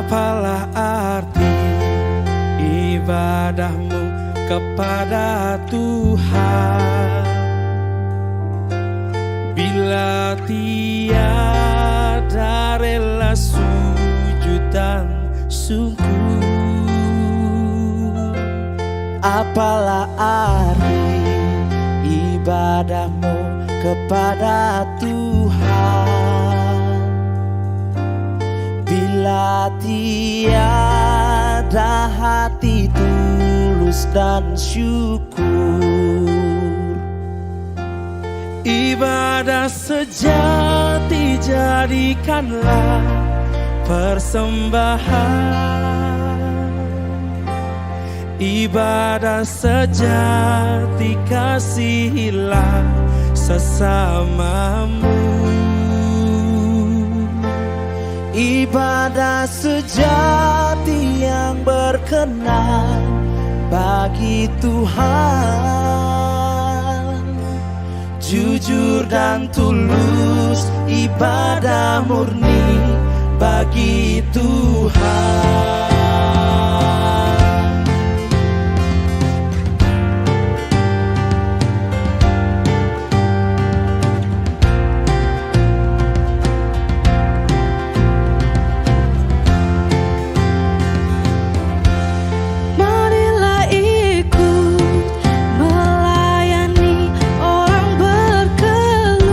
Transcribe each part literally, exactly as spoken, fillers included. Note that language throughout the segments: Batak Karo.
Apalah arti ibadahmu kepada Tuhan, bila tiada rela sujud dan sungkur? Apalah arti ibadahmu kepada Tuhan, bila tiada hati tulus dan syukur? Ibadah sejati jadikanlah persembahan. Ibadah sejati kasihilah sesamamu. Ibadah sejati yang berkenan bagi Tuhan. Jujur dan tulus ibadah murni bagi Tuhan. Marilah ikut melayani orang berkeluh,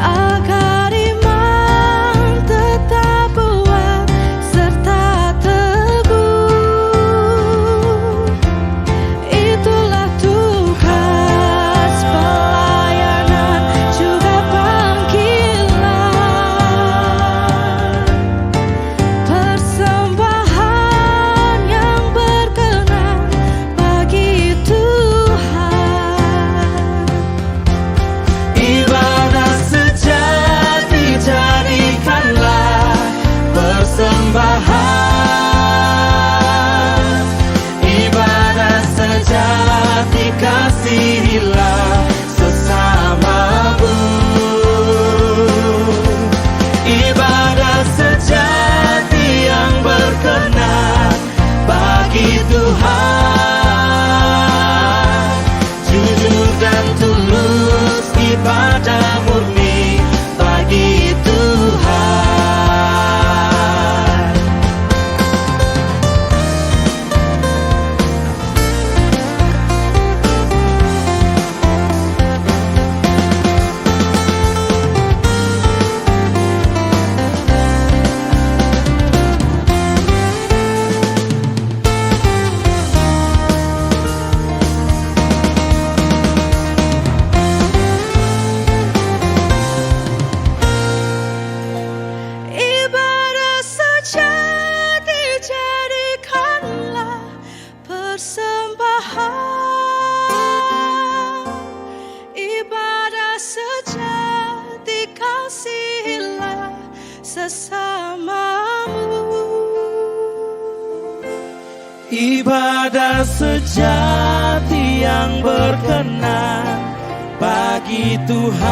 agar iman tetap kuat serta teguh. Itulah tugas pelayanan juga panggilan, persembahan yang berkenan bagi Tuhan. Ibadah sejati jadikanlah persembahan. Ibadah sejati kasihilah sesamamu. Ibadah sejati yang berkenan bagi Tuhan. Jujur dan tulus ibadah murni bagi Tuhan. Ibadah sejati jadikanlah persembahan. Ibadah sejati kasihilah sesamamu. Ibadah sejati yang berkenan bagi Tuhan,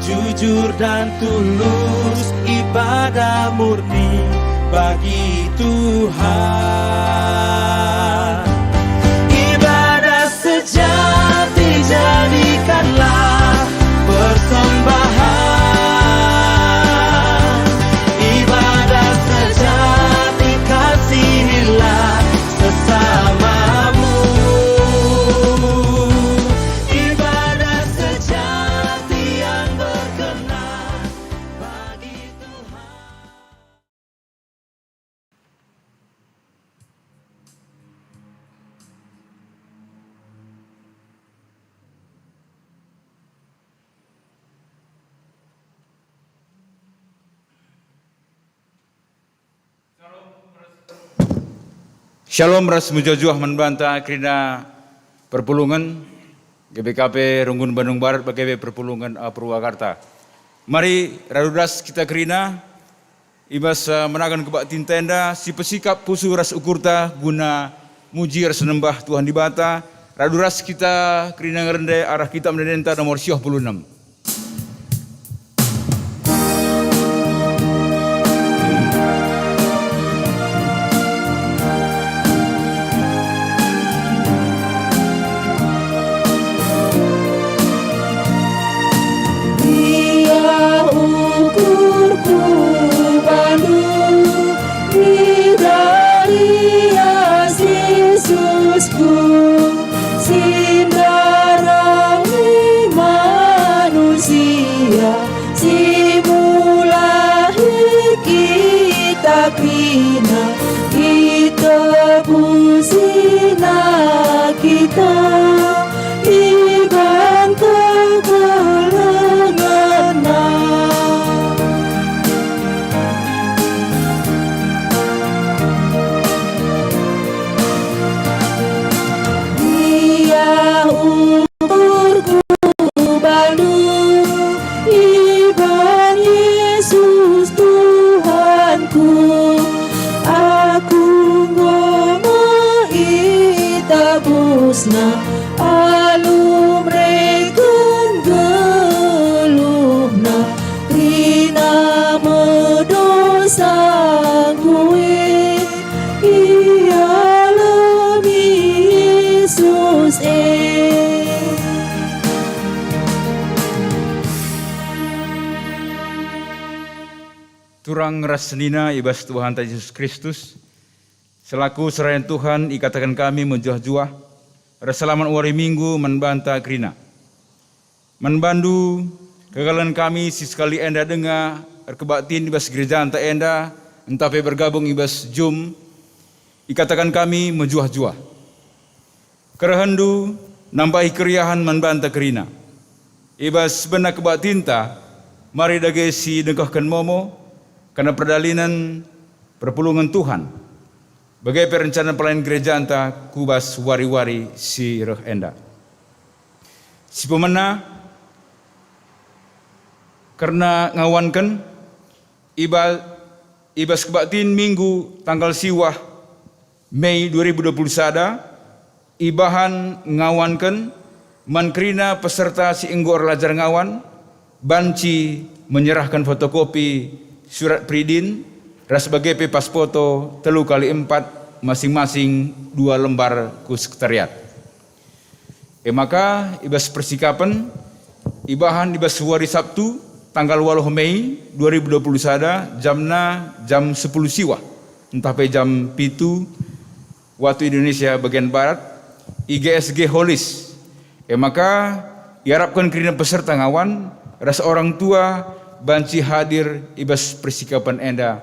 jujur dan tulus ibadah murni bagi Tuhan. Ibadah sejati jadikanlah persembahan. Ibadah sejati kasihilah sesamamu. Ibadah sejati yang berkenan bagi Tuhan. Shalom ras mejuah-juah man banta kerina perpulungen G B K P Runggun Bandung Barat bage pe perpulungen, eh, Purwakarta. Mari radu ras kita kerina. I bas, eh, menaken kebaktin enda, sipesikap pusuh ras ukurta guna muji ras nembah Tuhan Dibata, radu ras kita kerina ngerende arah Kitab Ende-endenta nomor siah puluh enem. Turang ras senina i bas Tuhanta Jesus Kristus, selaku serayan Tuhan ikataken kami mejuah-juah ras selamat wari Minggu man banta kerina. Man bandu, kegeluhen kami si sekali enda denga erkebaktin i bas gerejanta enda, ntah pe bergabung i bas Zoom, ikataken kami mejuah-juah. Kerehenndu nambahi keriahen man banta kerina. I bas bena kebaktinta, mari dage si dengkehken momo kerna perdalinen perpulungen Tuhan, bage pe rencana pelayanen gerejanta ku bas wari-wari si reh enda. Si pemena kerna ngawanken i ba-, i bas kebaktin Minggu tanggal siwah Mei dua ribu dua puluh sada, ibahan ngawanken man kerina peserta si enggo erlajar ngawan, banci menyerahken fotokopi surat peridin ras bage pe pas foto telu kali empat, masing-masing dua lembar, ku sekretariat. E maka, i bas persikapen, ibahan i bas wari Sabtu, tanggal waluh Mei dua ribu dua puluh sada, jamna jam sepuluh siwah, ntah pe jam pitu waktu Indonesia bagian Barat, i G S G Holis. E maka, iarapken kerina peserta ngawan ras orang tua banci hadir i bas persikapen enda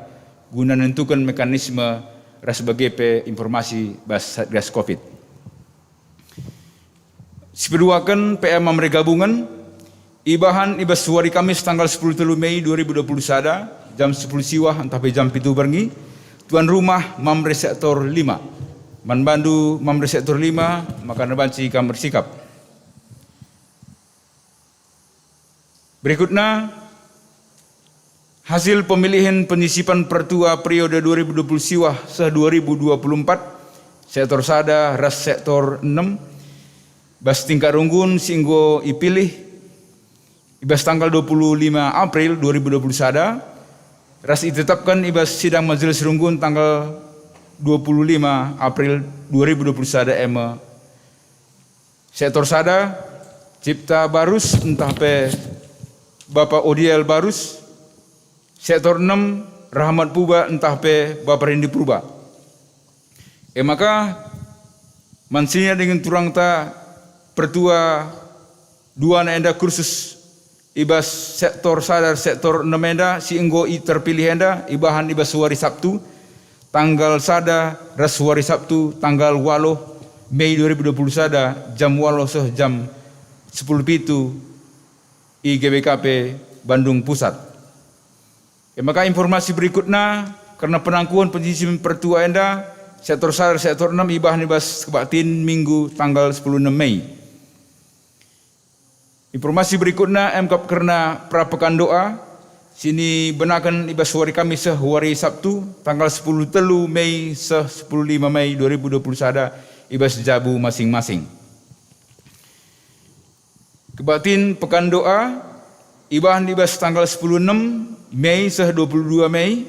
guna nentuken mekanisme ras bage pe informasi bas Satgas Covid. Sipeduaken P M Mamre Gabungen, ibahan i bas wari Kamis tanggal sepuluh telu Mei dua ribu dua puluh sada, jam sepuluh siwah ntah pe jam pitu berngi, tuan rumah Mamre Sektor lima. Man bandu Mamre Sektor lima, maka banci kam ersikap. Berikutna, hasil pemilihen penyisipan pertua periode dua ribu dua puluh siwah seh dua ribu dua puluh empat, sektor sada ras sektor enem, bas tingkat runggun si enggo ipilih i bas tanggal dua puluh lima April dua ribu dua puluh sada, ras itetapken i bas sidang majelis runggun tanggal dua puluh lima April dua ribu dua puluh sada, e me, sektor sada, Cipta Barus ntah pe Bapa Odiel Barus, sektor enem, Rahmat Puba ntah pe Bapa Rindi Purba. E maka, man senina dingen turangta pertua duana enda kursus i bas sektor sada, sektor enem enda si enggo i-, terpilih enda ibahan i bas wari Sabtu, tanggal sada ras wari Sabtu, tanggal waluh Mei dua ribu dua puluh sada, jam waluh seh jam sepuluh pitu, i G B K P Bandung Pusat. E maka informasi berikutna kerna penangkuhen penyisipan pertua enda, sektor sada, sektor enem ibahan i bas kebaktin Minggu tanggal sepuluh enem Mei. Informasi berikutna emkap kerna perapekan doa, si nibenaken i bas wari Kamis seh wari Sabtu, tanggal sepuluh telu Mei seh sepuluh lima Mei dua ribu dua puluh sada, i bas jabu masing-masing. Kebaktin pekan doa ibahan i bas tanggal sepuluh enem Mei seh dua puluh dua Mei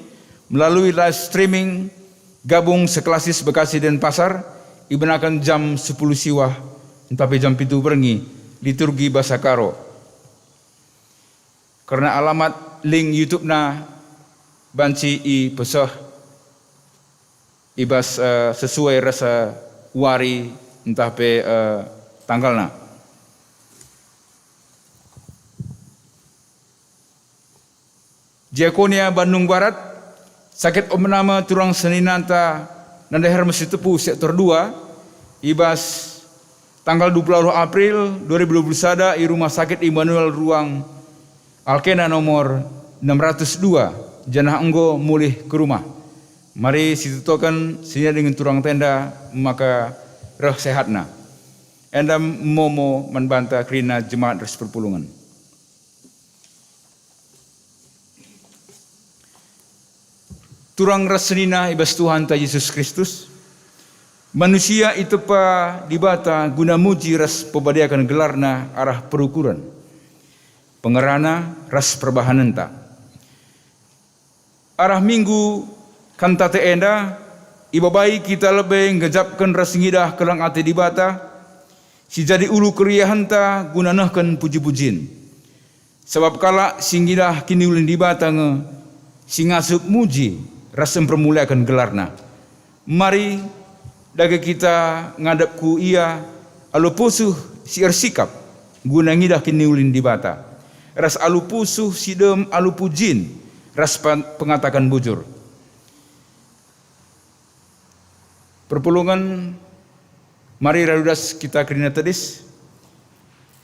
melalui live streaming Gabung Seklasis Bekasi Denpasar, ibenaken jam sepuluh siwah ntah pe jam pitu berngi, liturgi bahasa Karo. Kerna alamat link YouTube-na banci ipeseh i bas, eh, sesuai ras wari ntah pe, eh, tanggalna. Diakonia Bandung Barat, sakit opname turang seninanta Nanda Hermes Sitepu sektor dua, i bas tanggal dua puluh April dua ribu dua puluh sada i Rumah Sakit Immanuel Ruang Alkena nomor enam ratus dua, janah enggo mulih ke rumah. Mari sitotoken senina dingen turangta enda maka reh sehatna. Enda momo man banta kerina jemaat ras perpulungen. Turang ras senina i bas Tuhanta Jesus Kristus, manusia itepa Dibata guna muji ras pebadiaken gelarNa arah perukuren, pengerana ras perbahanenta. Arah Minggu Kantate enda, ibabai kita lebe nggejapken ras ngidah keleng ate Dibata, si jadi ulu keriahenta guna nehken puji-pujin. Sabap kalak si ngidah kiniulin Dibata nge si ngasup muji ras mpermuliaken gelarNa. Mari, dage kita ngadap ku Ia alu pusuh si ersikap, guna ngidah kiniulin Dibata, ras alu pusuh si dem alu pujin ras pen-, pengataken bujur. Perpulungen, mari radu das kita kerina tedis.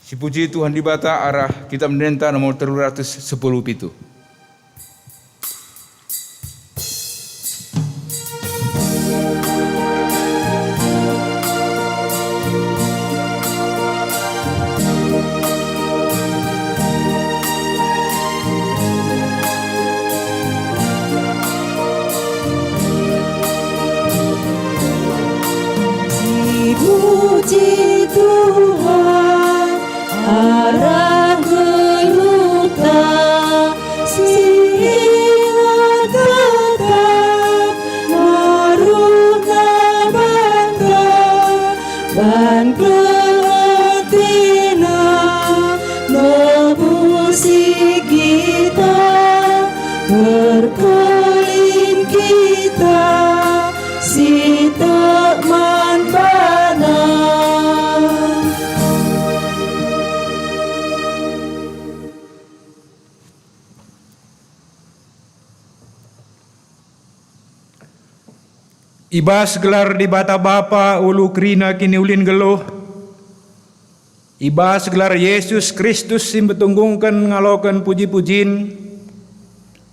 Sipuji Tuhan Dibata arah Kitab Ende-enda nomor telu ratus sepuluh pitu. Dipuji Tuhan, arah geluhta si inget tetap ngaruhna banta, ban kegetina nebusi kita, berkelin kita si tek man baNa. I bas gelar Dibata Bapa ulu kerina kiniulin geluh, i bas gelar Yesus Kristus si mpetunggungken ngaloken puji-pujin,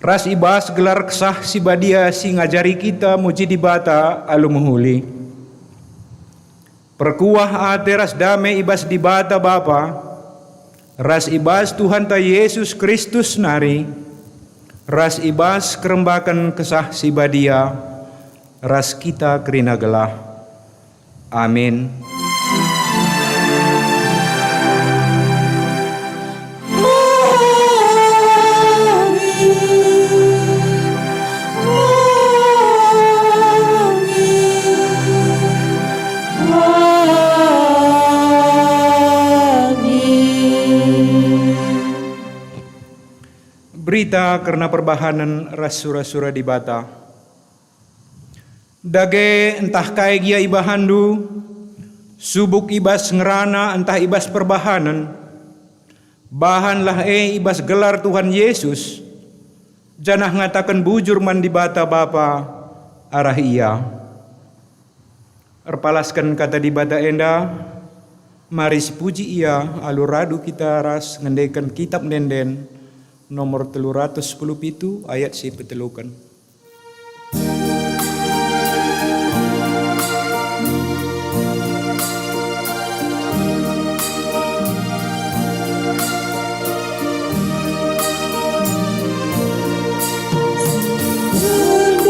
ras i bas gelar Kesah Si Badia si ngajari kita muji Dibata alu mehuli. Perkuah ate ras dame i bas Dibata Bapa, ras i bas Tuhanta Yesus Kristus nari, ras i bas kerembaken Kesah Si Badia, ras kita kerina gelah. Amin. Berita kerna perbahanen ras sura-sura Dibata. Dage ntah kai gia ibahanndu, subuk i bas ngerana ntah i bas perbahanen, bahanlah e i bas gelar Tuhan Yesus, janah ngataken bujur man Dibata Bapa arah Ia. Erpalasken Kata Dibata enda, mari sipuji Ia alu radu kita ras ngendeken Kitab Ende-enden nomor telu ratus sepuluh pitu ayat si peteluken.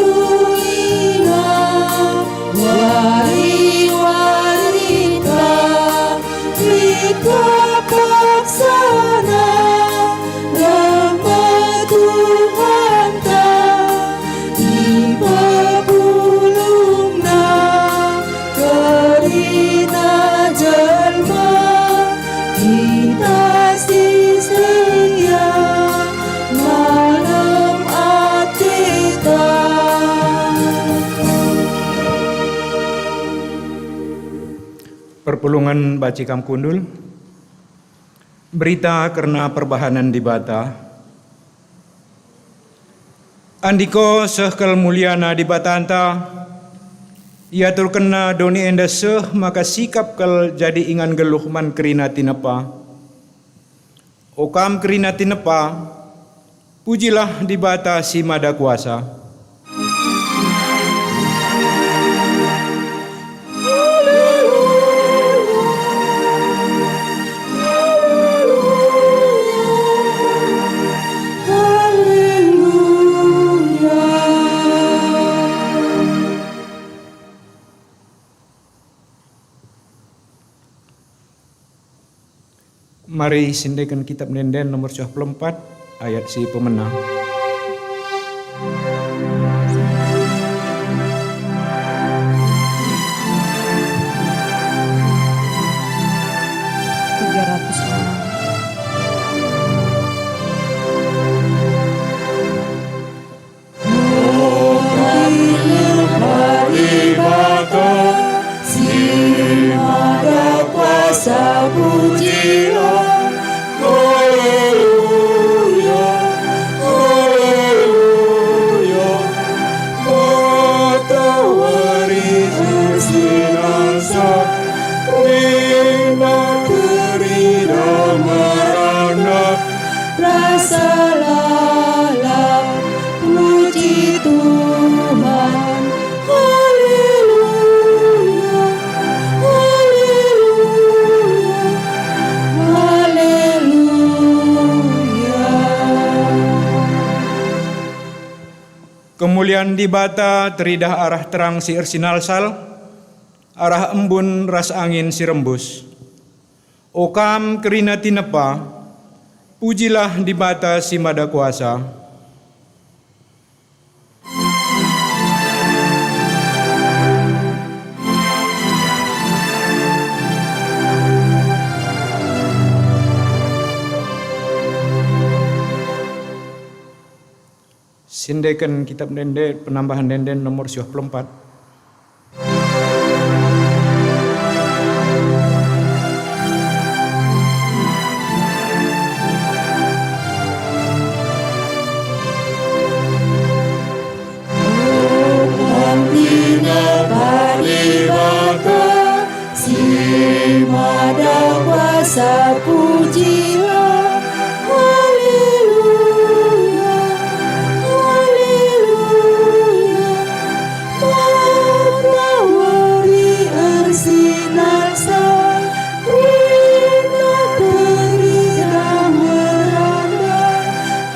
Pendulina wari-warinta, lit kakap sana, reh me Tuhanta, ipepulungna kerina jelma, kita si setia malem ateta. Perpulungen banci kam kundul. Berita kerna perbahanen Dibata. Andiko seh kal muliana Dibatanta, iaturkenNa doni enda seh maka sikap kal jadi ingan geluh man kerina tinepa. O kam kerina tinepa, pujilah Dibata si Mada Kuasa. Mari siendeken Kitab Ende-enden nomor sepuluh empat ayat si pemena. Tiga ratus. Salalah, puji Tuhan. Haleluya, haleluya, haleluya. Kemulian Dibata teridah arah terang si ersinalsal, arah embun ras angin si rembus. O kam kerina tinepa, pujilah Dibata si Mada Kuasa. Sindeken Kitab Ende-, Penambahan Ende nomor siwah puluh empat. Padi bata si mada kuasa, pujilah. Haleluya, haleluya. Matawari ersinar sang, rina teridah merana,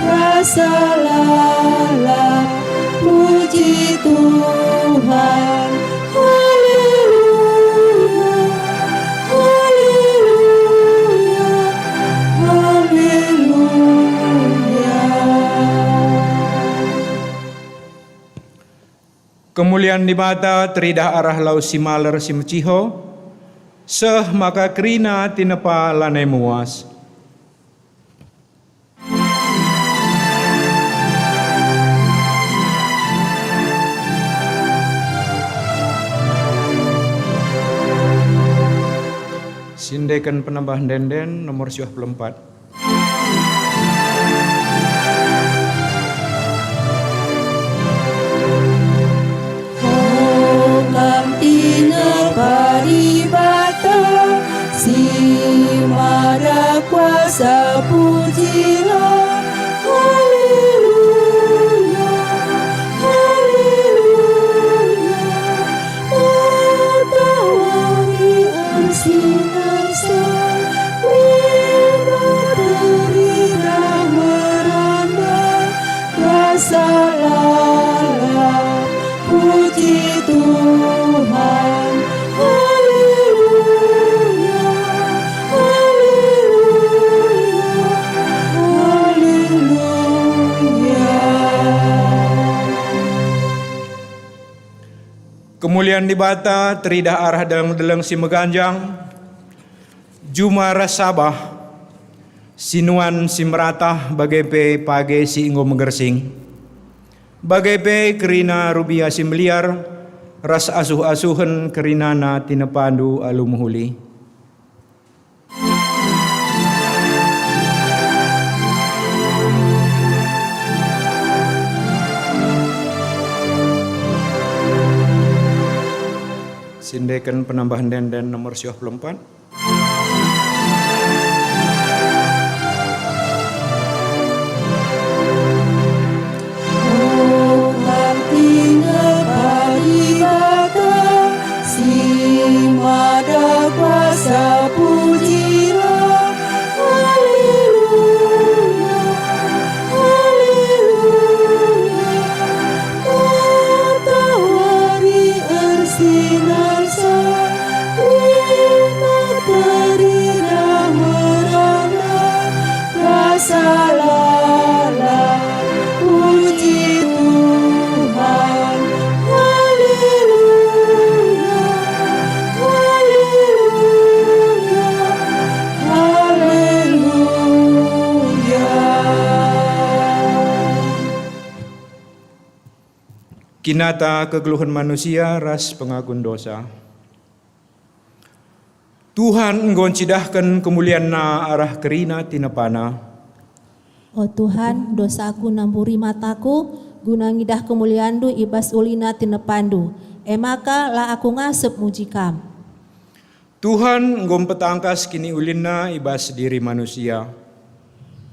rasalah, puji Tuhan. Haleluya, haleluya, haleluya. Kemulian Dibata teridah arah lau si maler si meciho, seh maka kerina tinepa lanai muas. Sindeken Penambahan Ende-, Enden nomor siwah puluh empat. O kam tinepa Dibata si mada kuasa, pujilah. Haleluya, haleluya. Matawari ersinar sang, rina teridah merana, rasalah, puji Tuhan. Haleluya, haleluya, haleluya. Kemulian Dibata teridah arah deleng-deleng si meganjang, juma ras sabah, sinuan si meratah, bage pe page si enggo megersing, bage pe kerina rubia si meliar, ras asuh-asuhen kerinana tinepandu alu mehuli. Sindeken Penambahan Ende-, Enden nomor siwah puluh empat. Si mada kuasa, pujilah. Haleluya, haleluya. Matawari ersinar sang, rina teridah merana, rasalah, puji Tuhan. Haleluya, haleluya, haleluya. Kinata kegeluhen manusia ras pengagun dosa. Tuhan enggo ncidahken kemulianNa arah kerina tinepaNa. O Tuhan, dosaku namburi mataku, guna ngidah kemulianNdu i bas ulina tinepaNdu, e maka la aku ngasep muji Kam. Tuhan enggo mpetangkas kiniulinNa i bas diri manusia.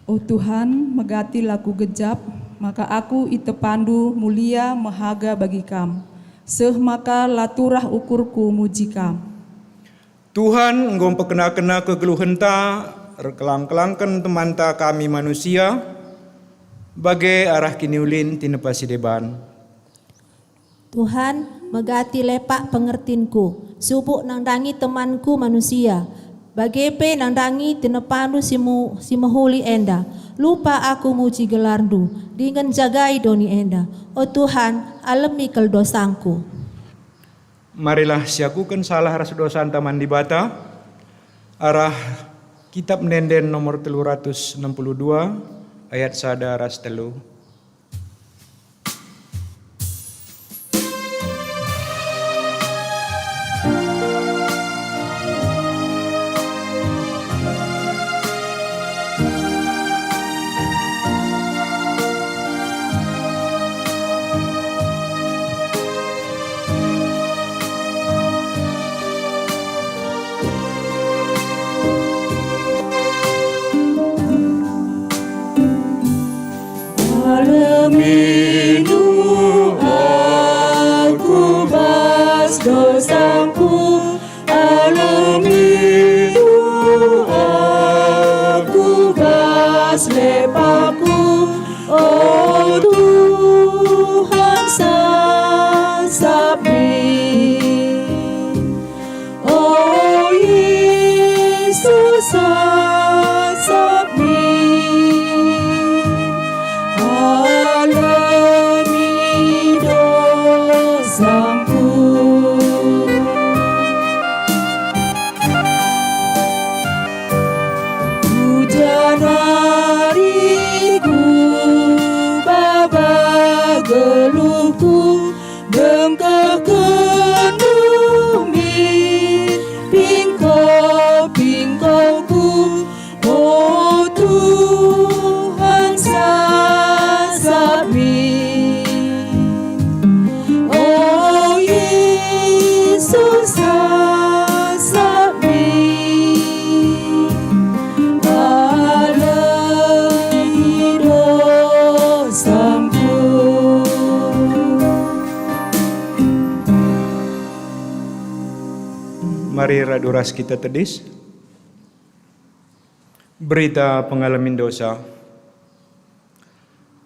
O Tuhan, megati la kugejap, maka aku itepandu mulia mehaga bagi Kam, seh maka la turah ukurku muji Kam. Tuhan enggo mpekena-kena kegeluhenta, erkelang-kelangken temanta kami manusia, bage arah kiniulin tinepa si deban. Tuhan, megati lepak pengertinku, subuk nandangi temanku manusia, bage pe nandangi tinepandu si mu-, si mehuli enda. Lupa aku muji gelarndu, dingen jagai doni enda. O Tuhan, alemi kal dosangku. Marilah siakuken salah ras dosanta man Dibata, arah Kitab Ende-enden nomor telu ratus enam puluh dua, ayat sada ras telu. Alemindu aku bas dosangku, alemindu aku bas lepakku, o Tuhan, sasap min. O Yesus, sasap min, alemi dosangku. Ujan wariku, baba geluhku, bengkehken dumi pingko-pingkoku, o Tuhan, sasap min. O Yesus, sasap min, alemi dosangku. Mari radu ras kita tedis. Berita pengalamin dosa.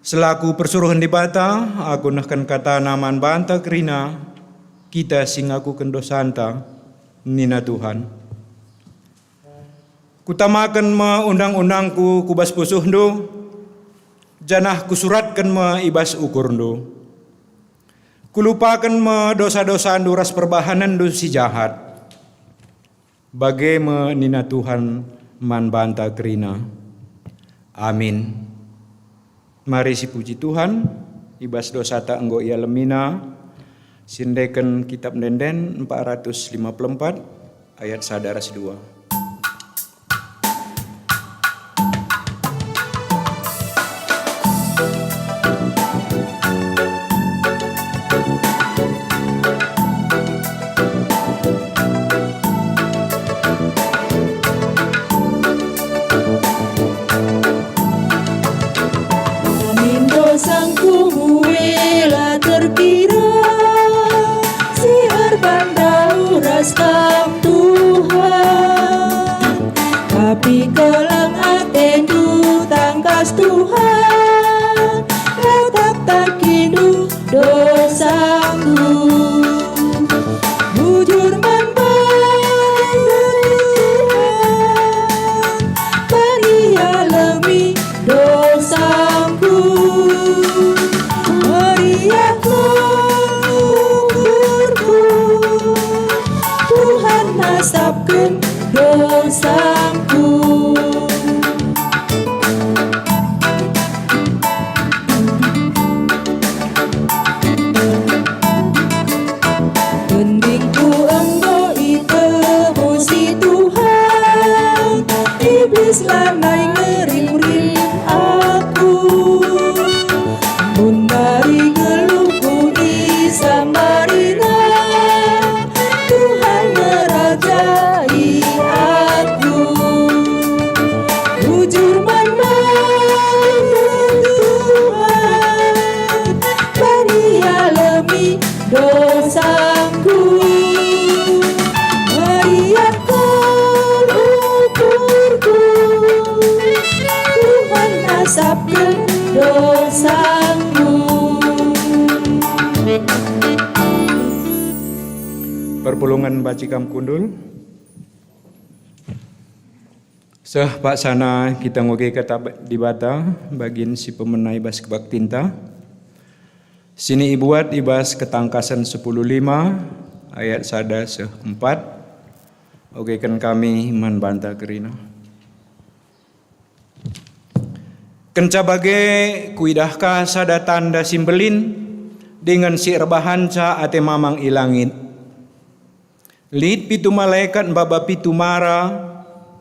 Selaku persuruhen Dibata, aku nehken kataNa man banta kerina, kita si ngakuken dosanta, nina Tuhan. Kutamaken me undang-undangKu ku bas pusuhndu, janah Kusuratken me i bas ukurndu. Kulupaken me dosa-dosandu ras perbahanenndu si jahat. Bage me nina Tuhan man banta kerina. Amin. Mari sipuji Tuhan, i bas dosata enggo ialemiNa, siendeken Kitab Ende-enden empat ratus lima puluh empat ayat sada ras dua. Amin dosangku mbue la terkira, si erban ndauh ras Kam, Tuhan. Tapi keleng atendu tangkas, Tuhan, la taktakindu dosangku. Bujur man Bapa, Tuhan, mari alemi dosangku. Meriah ukurku, Tuhan asapken dosangku. Pendingku enggo itebusi Tuhan, Iblis lanai ngerim-rim aku. Mun mari geluhku isambarina, Tuhan ngerajai aku. Bujur man Bapa, Sapken dosaku. Perpulungen banci kam kundul. Seh paksana kita ngoge Kata Dibata bagin si pemena i bas kebaktinta, sini ibuat i bas Ketangkasen sepuluh lima ayat sada seh empat. Ogeken kami man banta kerina. Kenca bage kuidah ka sada tanda si mbelin dingen si erbahanca ate mamang i langit. Lit pitu malekat maba pitu mara,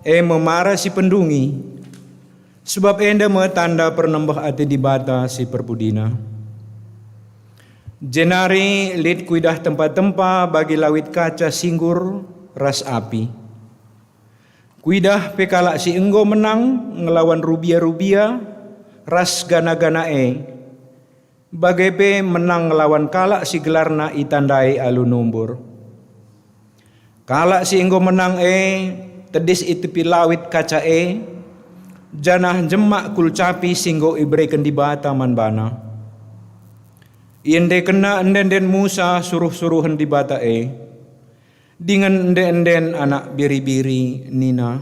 e me mara si pendungi. Sebab enda me tanda pernembeh ate Dibata si perpudina. Jenari lit kuidah tempa-tempa bagi lawit kaca singgur ras api. Kuidah pe kalak si enggo menang ngelawan rubia-rubia ras gana-gana e, bage pe menang ngelawan kalak si gelarna itandai alu numbur. Kalak si enggo menang e tedis i tepi lawit kaca e, janah njemak kulcapi si enggo ibereken Dibata man bana. Iendekenna ende-enden Musa suruh-suruhen Dibata e, dingen ende-enden anak biri-biri nina,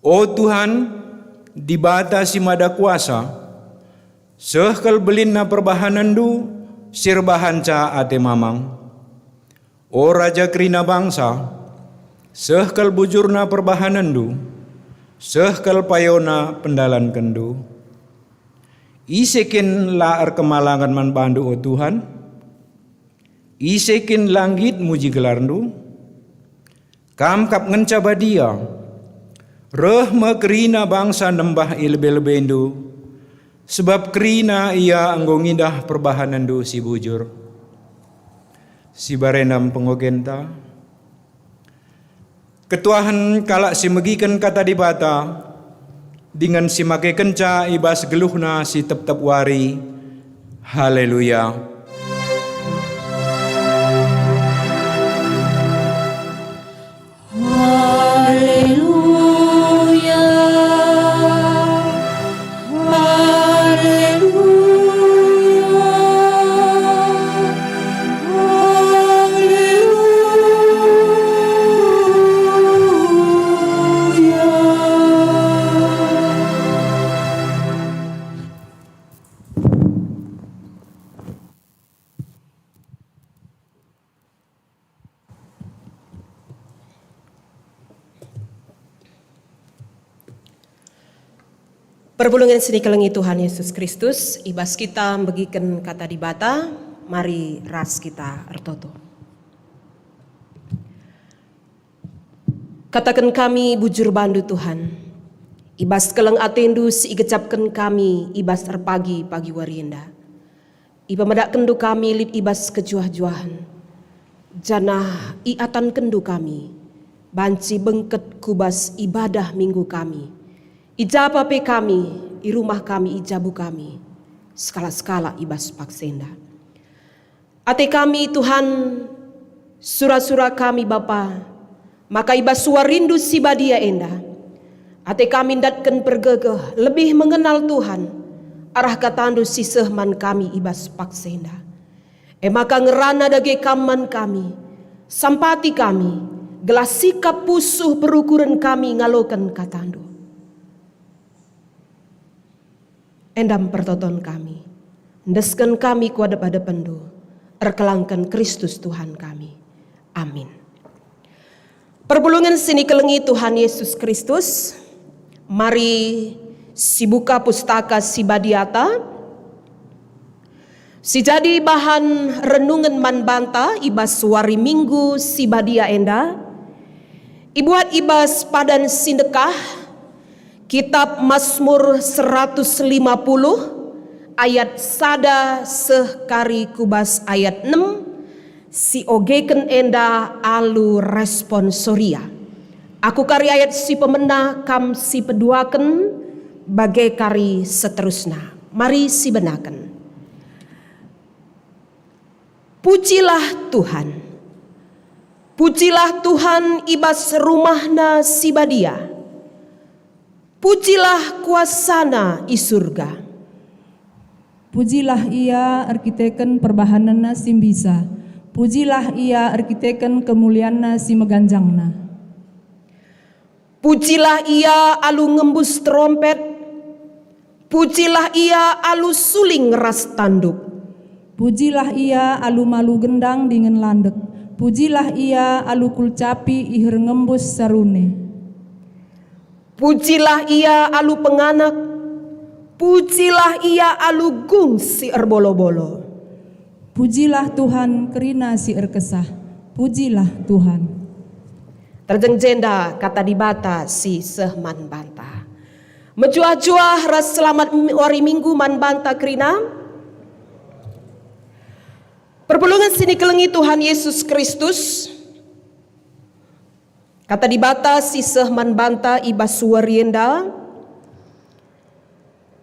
"O Tuhan, Dibata si Mada Kuasa, seh kal belinna perbahanenNdu si erbahanca ate mamang. O Raja kerina bangsa, seh kal bujurna perbahanenNdu, seh kal payona pendalankenndu. Ise kin la erkemalangen man bandu, o Tuhan? Ise kin la nggit muji gelarNdu? Kam kap ngenca badia. Reh me kerina bangsa nembah i lebe-lebeNdu, sebab kerina ia enggo ngidah perbahanenNdu si bujur." Si barenda me pengogenta. Ketuahen kalak si megiken Kata Dibata, dingen si makekenca i bas geluhna si tep-tep wari. Haleluya! Haleluya, haleluya, haleluya. Perpulungen si ikelengi Tuhan Yesus Kristus, i bas kita megiken Kata Dibata, mari ras kita ertoto. Kataken kami bujur bandu, Tuhan, i bas keleng atendu si igejapken kami i bas erpagi-pagi wari enda. IpemedakkenNdu kami lit i bas kejuah-juahen, janah iatankenNdu kami banci bengket ku bas ibadah Minggu kami, i japa pe kami, i rumah kami, i jabu kami, sekalak-sekalak i bas paksa enda. Ate kami, Tuhan, sura-sura kami, Bapa, maka i bas suarindu si badia enda, ate kami ndatken pergegeh lebih mengenal Tuhan, arah katandu si seh man kami i bas paksa enda. E maka ngerana dage Kam man kami, sampati kami, gelah sikap pusuh perukuren kami ngaloken katandu. Enda me pertoton kami, endesken kami ku adep-adepenndu, erkelangken Kristus Tuhan kami. Amin. Perpulungen si nikelengi Tuhan Yesus Kristus, mari sibuka Pustaka Si Badiata, si jadi bahan renungen man banta i bas wari Minggu si badia enda, ibuat i bas padan si ndekah, Kitap Masmur seratus lima puluh ayat sada seh kari ku bas ayat enem, si ogeken enda alu responsoria. Aku kari ayat si pemena, kam si peduaken, bage kari seterusna. Mari sibenaken. Pujilah Tuhan. Pujilah Tuhan i bas rumahNa si badia. Pujilah kuasaNa i surga. Pujilah Ia erkiteken perbahanenNa si mbisa. Pujilah Ia erkiteken kemulianNa si meganjangna. Pujilah Ia alu ngembus terompet. Pujilah Ia alu suling ras tanduk. Pujilah Ia alu malu gendang dingen landek. Pujilah Ia alu kulcapi iher ngembus sarune. Pujilah Ia alu penganak. Pujilah Ia alu gung si erbolo-bolo. Pujilah Tuhan kerina si erkesah. Pujilah Tuhan. Terjeng jenda kata Dibata si seh man banta. Mejuah-juah ras selamat m-, wari Minggu man banta kerina. Perpulungen si nikelengi Tuhan Yesus Kristus, kata Dibata si seh man banta i bas wari enda,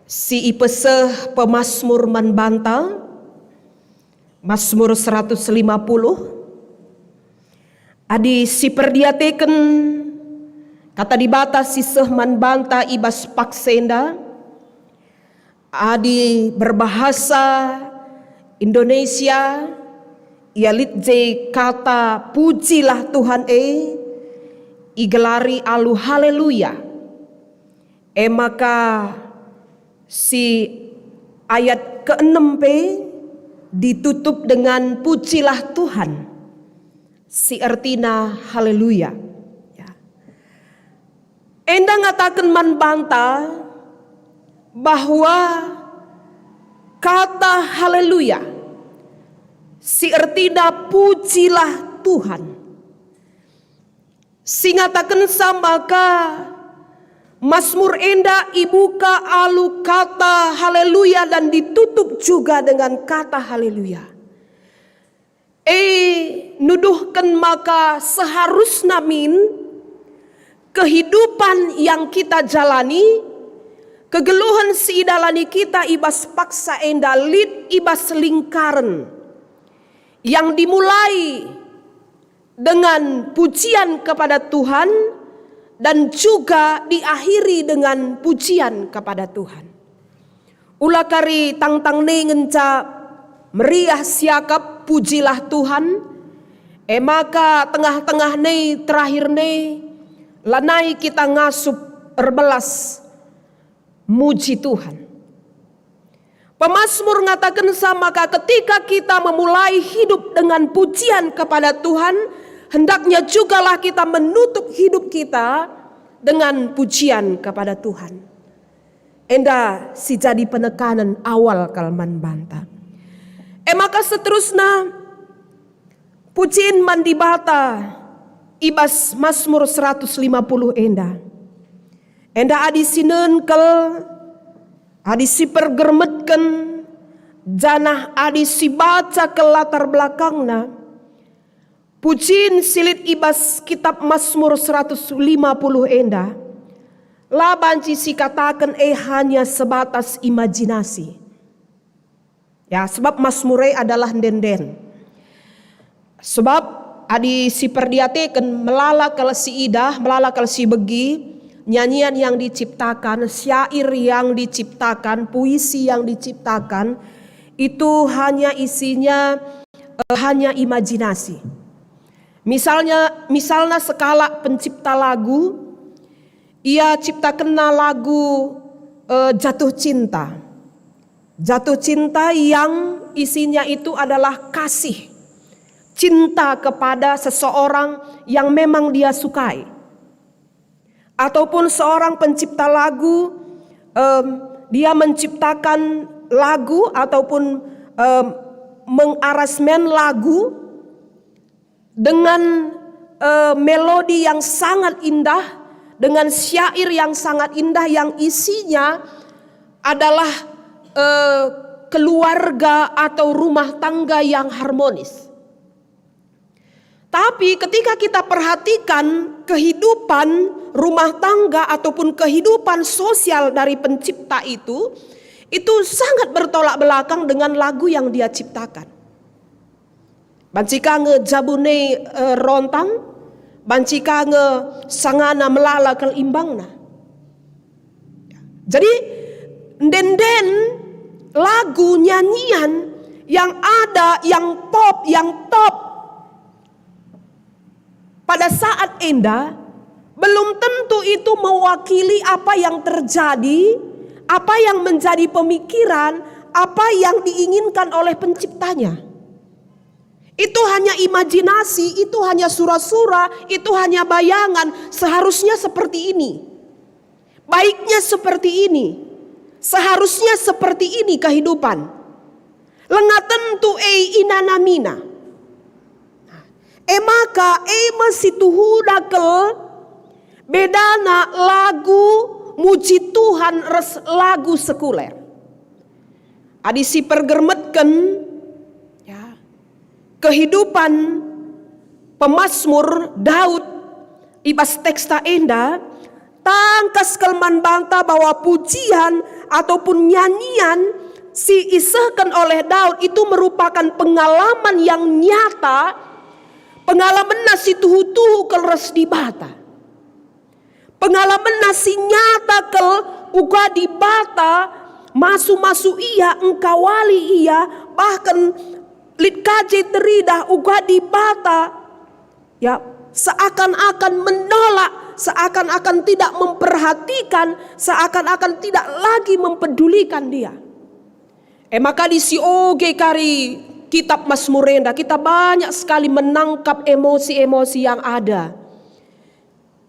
si ipeseh pemasmur man banta, Masmur seratus lima puluh. Adi siperdiateken kata Dibata si seh man banta i bas paksa enda, adi berbahasa Indonesia, ia lit je kata pujilah Tuhan e, igelari alu haleluya. E maka si ayat keenem pe ditutup dengan pujilah Tuhan, si ertina haleluya. Ya. Enda ngataken man banta bahwa kata haleluya, si ertina pujilah Tuhan, si ngatakensa maka Masmur enda ibuka alu kata haleluya dan ditutup juga dengan kata haleluya. E, nuduhken maka seharusna min kehidupan yang kita jalani, kegeluhen si idalani kita i bas paksa enda lit i bas lingkaren yang dimulai dengan pujian kepada Tuhan dan juga diakhiri dengan pujian kepada Tuhan. Ula kari tangtang ne ngenca meriah siakap pujilah Tuhan, e maka tengah-tengah ne terakhir ne lanai kita ngasup erbelas muji Tuhan. Pemasmur ngatakensa maka ketika kita memulai hidup dengan pujian kepada Tuhan, hendaknya jugalah kita menutup hidup kita dengan pujian kepada Tuhan. Enda si jadi penekanen awal kal man banta. E maka seterusna, pujin man Dibata i bas Masmur seratus lima puluh enda. Enda adi si nengkel, adi si pergermetken, janah adi si baca kel latar belakangna, pujin si lit i bas kitab Masmur seratus lima puluh enda la banci sikataken e hanya sebatas imajinasi. Ya, sebab Masmur e adalah ende-enden. Sebab adi siperdiateken, melala kal siidah, melala kal sibegi, nyanyian yang diciptakan, syair yang diciptakan, puisi yang diciptakan, itu hanya isinya, eh, hanya imajinasi. Misalnya, misalna sekalak pencipta lagu, ia ciptakenna lagu, eh, jatuh cinta. Jatuh cinta yang isinya itu adalah kasih, cinta kepada seseorang yang memang dia sukai. Ataupun seorang pencipta lagu, em, dia menciptakan lagu ataupun, em, mengarasmen lagu dengan, eh, melodi yang sangat indah, dengan syair yang sangat indah yang isinya adalah, eh, keluarga atau rumah tangga yang harmonis. Tapi ketika kita perhatikan kehidupan rumah tangga ataupun kehidupan sosial dari pencipta itu, itu sangat bertolak belakang dengan lagu yang dia ciptakan. Banci ka nge jabune, eh, rontang, banci ka nge sangana melala kal imbangna. Jadi, ende-enden, lagu, nyanyian yang ada, yang pop, yang top pada saat enda, belum tentu itu mewakili apa yang terjadi, apa yang menjadi pemikiran, apa yang diinginkan oleh penciptanya. Itu hanya imajinasi, itu hanya sura-sura, itu hanya bayangan. Seharusnya seperti ini. Baiknya seperti ini. Seharusnya seperti ini kehidupan. Langa tentu e inanamina. E maka e me situhuna kal bedana lagu muji Tuhan ras lagu sekuler. Adi sipergermetken, ya, kehidupan pemasmur Daud i bas teksta enda, tangkas kal man banta bahwa pujian ataupun nyanyian si isehken oleh Daud itu merupakan pengalaman yang nyata, pengalamanna si tuhu-tuhu kal ras Dibata. Pengalamanna si nyata kal uga Dibata masu-masu ia, engkawali ia, bahkan lit ka je teridah uga Dibata, ya, seakan-akan menolak, seakan-akan tidak memperhatikan, seakan-akan tidak lagi mempedulikan dia. E maka di si oge kari kitab Masmur enda, kita banyak sekali menangkap emosi-emosi yang ada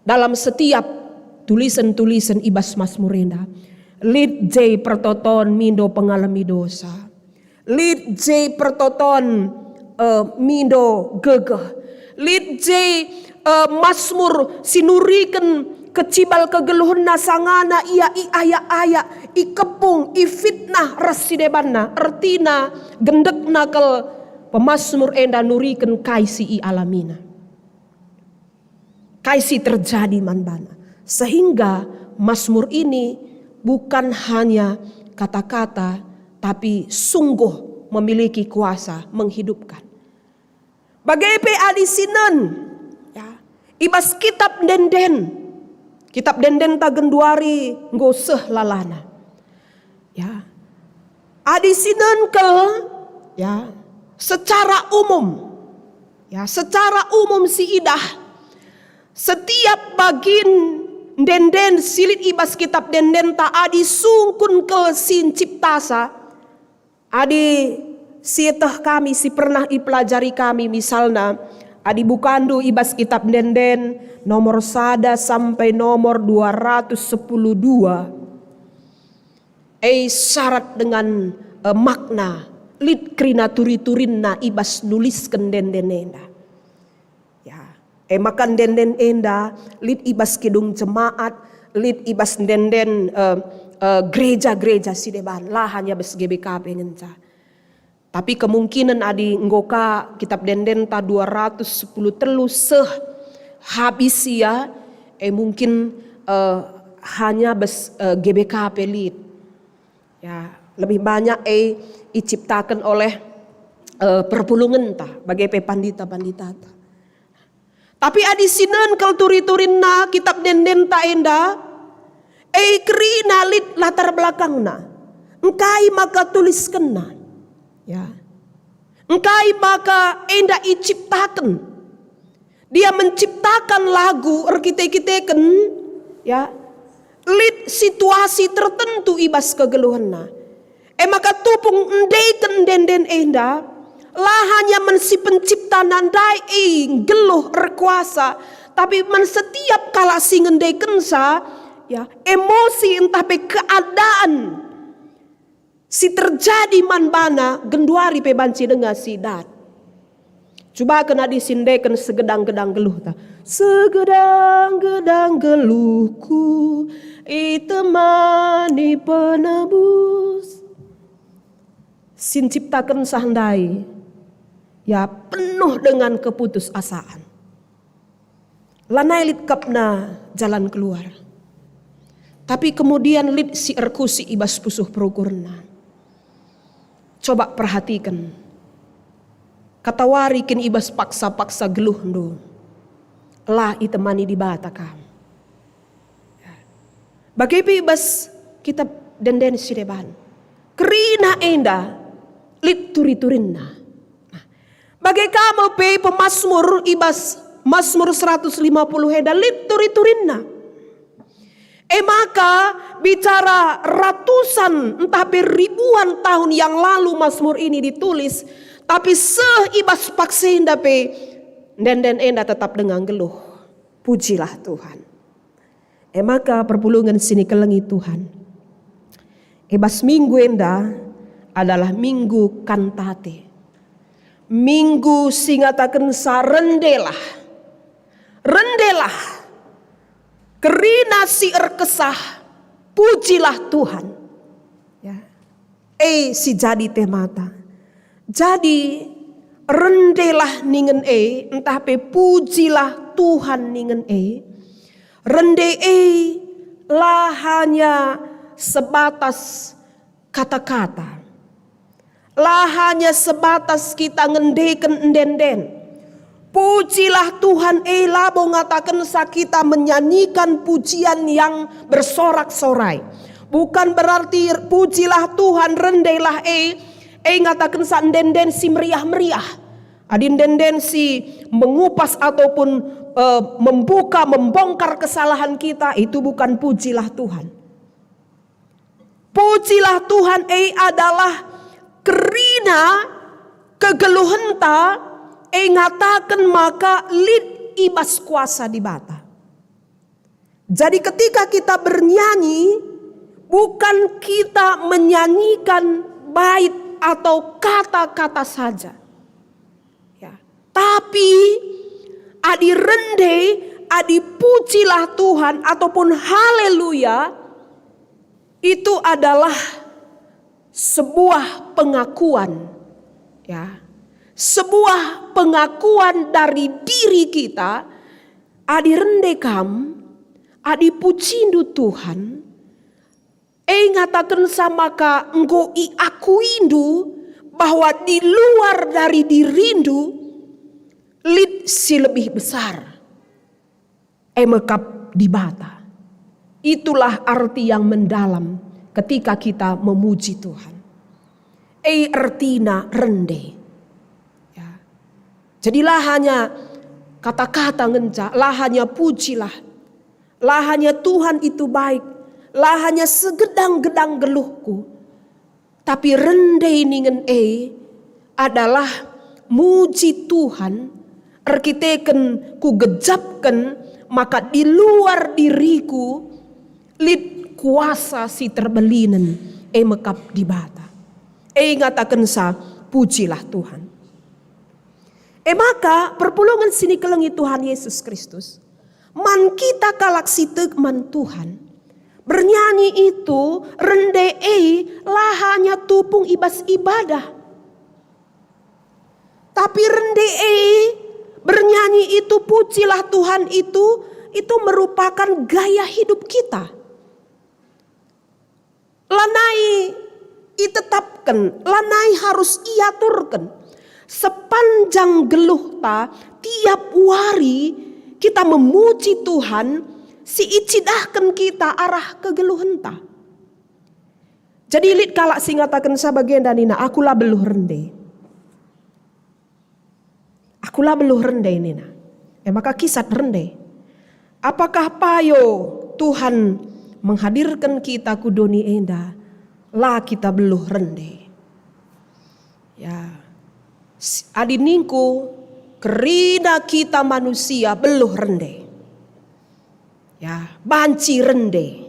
dalam setiap tulisen-tulisen i bas Masmur enda. Lit je pertoton mindo pengalemi dosa. Lit je pertoton, eh, mindo gegeh. Lit je, eh, Masmur si nuriken kecibal kegeluhenna sangana ia iayak-ayak, ikepung, ifitnah ras si debanna. Ertina gendekna kal pemasmur enda nuriken kai si ialamina. Kai si terjadi man bana, sehingga Masmur ini bukan hanya kata-kata, tapi sungguh memiliki kuasa menghidupkan. Bage pe adi sinen, ya, i bas kitab ende-enden, kitab ende-enden ta genduari enggo seh lalana. Ya. Adi sinen kal, ya, secara umum, ya, secara umum si idah, setiap bagin ende-enden si lit i bas kitab ende-enden ta adi sungkun kal si nciptasa, adi sieteh kami si pernah ipelajari kami, misalna, adi bukandu i bas kitab ende-enden nomor sada sampai nomor dua ratus sepuluh dua, e syarat dengan, eh, makna, lit kerina turi-turinna i bas nulisken ende-enden enda. Ya, e maka ende-enden enda lit i bas kidung jemaat, lit i bas ende-enden, eh, eh, gereja-gereja si deban, la hanya bas G B K P ngenca. Tapi kemungkinen adi enggo ka kitab ende-enden ta dua ratus sepuluh telu seh habis ia, e mungkin, eh, hanya bas, eh, G B K pe lit. Ya, lebih banyak e iciptaken oleh, eh, perpulungenta, bage pe pandita-panditata. Tapi adi sinen kal turi-turinna kitab ende-endenta enda, e kerina lit latar belakangna. Engkai maka tuliskenna? Ya. Engkai maka enda iciptaken? Dia menciptakan lagu erkite-kiteken, ya, lit situasi tertentu i bas kegeluhenna. E maka tupung endeken ende-enden enda, la hanya man si penciptana ndai e nggeluh erkuasa, tapi man setiap kalak si ngendekensa, ya, emosi ntah pe keadaan si terjadi man bana genduari pe banci denga si dat. Cubaken adi si endeken segedang-gedang geluhta. Segedang-gedang geluhku itemani penebus. Si nciptakensa ndai, ya, penuh dengan keputusasaan. Lanai lit kapna jalan keluar. Tapi kemudian lit si erkusi i bas pusuh perukurna. Coba perhatiken. Katawari kin i bas paksa-paksa geluhndu, la itemani Dibata kam. Bage pe i bas Kitab Ende-enden si Deban. Kerina enda lit turi-turinna. Nah, bage ka me pe pemasmur i bas Masmur seratus lima puluh enda lit turi-turinna. E maka, bicara ratusan ntah pe ribuan tahun yang lalu Masmur ini ditulis, tapi seh i bas paksenda pe ende-enden enda tetap denga nggeluh. Pujilah Tuhan. E maka, perpulungen si nikelengi Tuhan, i bas minggu enda adalah minggu Kantate. Minggu si ngatakensa, "Rendelah, rendelah, kerina si erkesah, pujilah Tuhan." Ya. E si jadi temata. Jadi, rendelah ningen e, ntah pe pujilah Tuhan ningen e. Rende e la hanya sebatas kata-kata. La hanya sebatas kita ngendeken ende-enden. Pujilah Tuhan e labo ngatakensa kita menyanyikan pujian yang bersorak-sorai. Bukan berarti pujilah Tuhan, rendelah e, e ngatakensa ende-enden si meriah-meriah. Adi ende-enden si mengupas ataupun, eh, membuka, membongkar kesalahan kita, itu bukan pujilah Tuhan. Pujilah Tuhan e adalah kerina kegeluhenta e ngataken maka lit i bas kuasa Dibata. Jadi ketika kita bernyanyi, bukan kita menyanyikan bait atau kata-kata saja. Ya. Tapi adi rende, adi pujilah Tuhan ataupun haleluya, itu adalah sebuah pengakuan, ya. Sebuah pengakuan dari diri kita, adi rende kam, adi pujiNdu Tuhan, e ngatakensa maka enggo iakuiNdu bahwa di luar dari diriNdu lit si lebih besar, e me kap Dibata. Itulah arti yang mendalam ketika kita memuji Tuhan. E ertina rende. Ya. Jadi la hanya kata-kata ngenca, la hanya pujilah, la hanya Tuhan itu baik, la hanya segedang-gedang geluhku, tapi rende ningen e adalah muji Tuhan erkiteken kugejapken maka di luar diriku lit kuasa si terbelinen, e me kap Dibata. E ngatakensa, pujilah Tuhan. E maka, perpulungen si nikelengi Tuhan Yesus Kristus, man kita kalak si tek man Tuhan, bernyanyi itu, rende e, la hanya tupung i bas ibadah. Tapi rende e, bernyanyi itu, pujilah Tuhan itu, itu merupakan gaya hidup kita. Lanai itetapken, lanai harus iaturken. Sepanjang geluhta, tiap wari kita memuji Tuhan, si icidahken kita arah kegeluhenta. Jadi lit kalak si ngatakensa bagenda nina, "Aku la beluh rende." "Aku la beluh rende," nina. E maka kisat rende. Apakah payo Tuhan menghadirken kita ku doni enda? La kita beluh rende. Ya. S-, adi ningku, kerina kita manusia beluh rende. Ya, banci rende.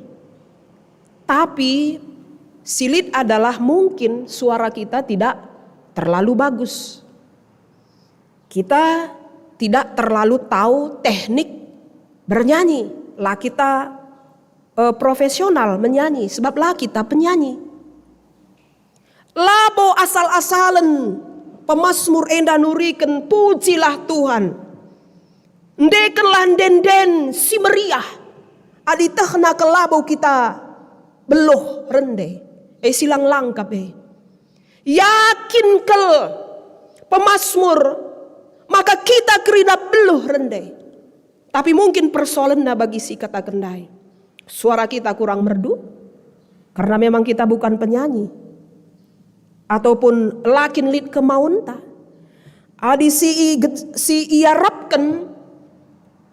Tapi, si lit adalah mungkin suara kita tidak terlalu bagus. Kita tidak terlalu tahu teknik bernyanyi. La kita, eh, profesional menyanyi, sebab la kita penyanyi. Labo asal-asalen pemasmur enda nuriken, "Pujilah Tuhan." Endekenlah ende-enden si meriah. Adi tehna kal labo kita beluh rende, e si lang langkap e. Yakin kal pemasmur, maka kita kerina beluh rende. Tapi mungkin persoalenna bagi si kataken ndai, suara kita kurang merdu, Karena memang kita bukan penyanyi, ataupun la kin lit kemaunta. Adi si i-, si iarapken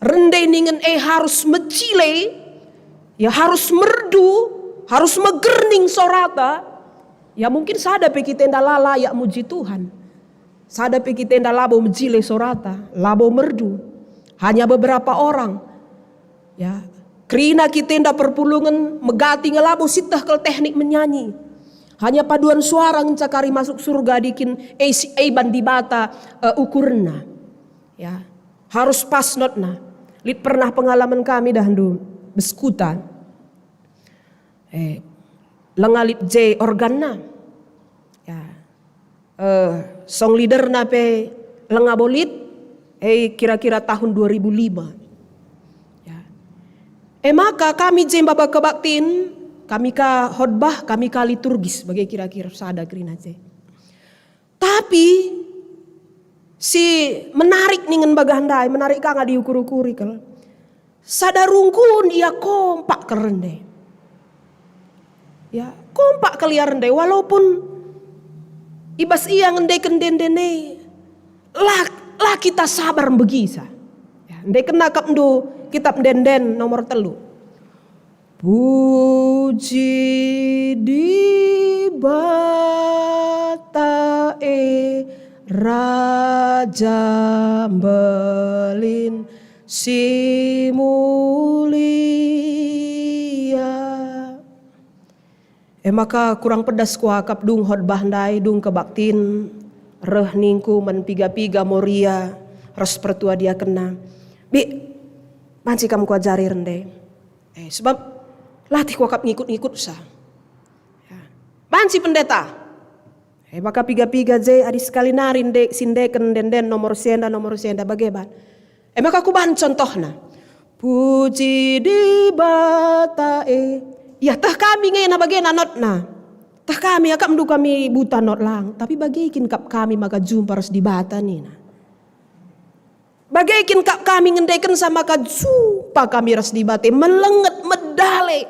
rende ningen e harus mejile, ya, harus merdu, harus megerning sorata, ya, mungkin sada pe kita enda la layak muji Tuhan. Sada pe kita enda labo mejile sorata, labo merdu. Hanya beberapa orang. Ya, kerina kita enda perpulungen megati nge labo sieteh kal teknik menyanyi. Hanya paduan suara ngenca kari masuk surga adi kin e si, e ban Dibata, eh, ukurna. Ya, harus pas notna. Lit pernah pengalaman kami dahndu, beskuta. Eh, lenga lit je organna. Ya. Eh, song leaderna pe lenga bo lit, eh, kira-kira tahun dua ribu lima. Ya. E maka kami je maba kebaktin, kami ka khotbah, kami ka liturgis, bage kira-kira sada kerina je. Tapi si menarik ningen bagah ndai, menarik ka nga diukur-ukuri kal. Sada runggun ia kompak kal rende. Ya, kompak kal ia rende, walaupun i bas ia ngendeken ende-ende, la, la kita sabar mbegisa. Ya, ndekenna kap ndu kitab Ende-enden nomor telu. Puji Dibata e, Raja mbelin si mulia. E maka kurang pedas kuakap dung khotbah ndai, dung kebaktin, reh ningku man piga-piga Moria ras pertua diakenna. Bi, banci kam kuajari rende. Eh, sebab latih kuakap ngikut-ngikutsa. Ya. Banci pendeta. Eh, maka piga-piga je adi sekali nari nde-, si ndeken ende-enden nomor si enda, nomor si enda, bage ban. Eh, maka kubahan contohna. Puji Dibata e. Ya, teh kami ngena bagena notna. Teh kami, akap ndu kami buta not lang, tapi bage kin kap kami maka jumpa ras Dibata nina. Bage kin kap kami ngendekensa maka jumpa kami ras Dibata, melenget, medale.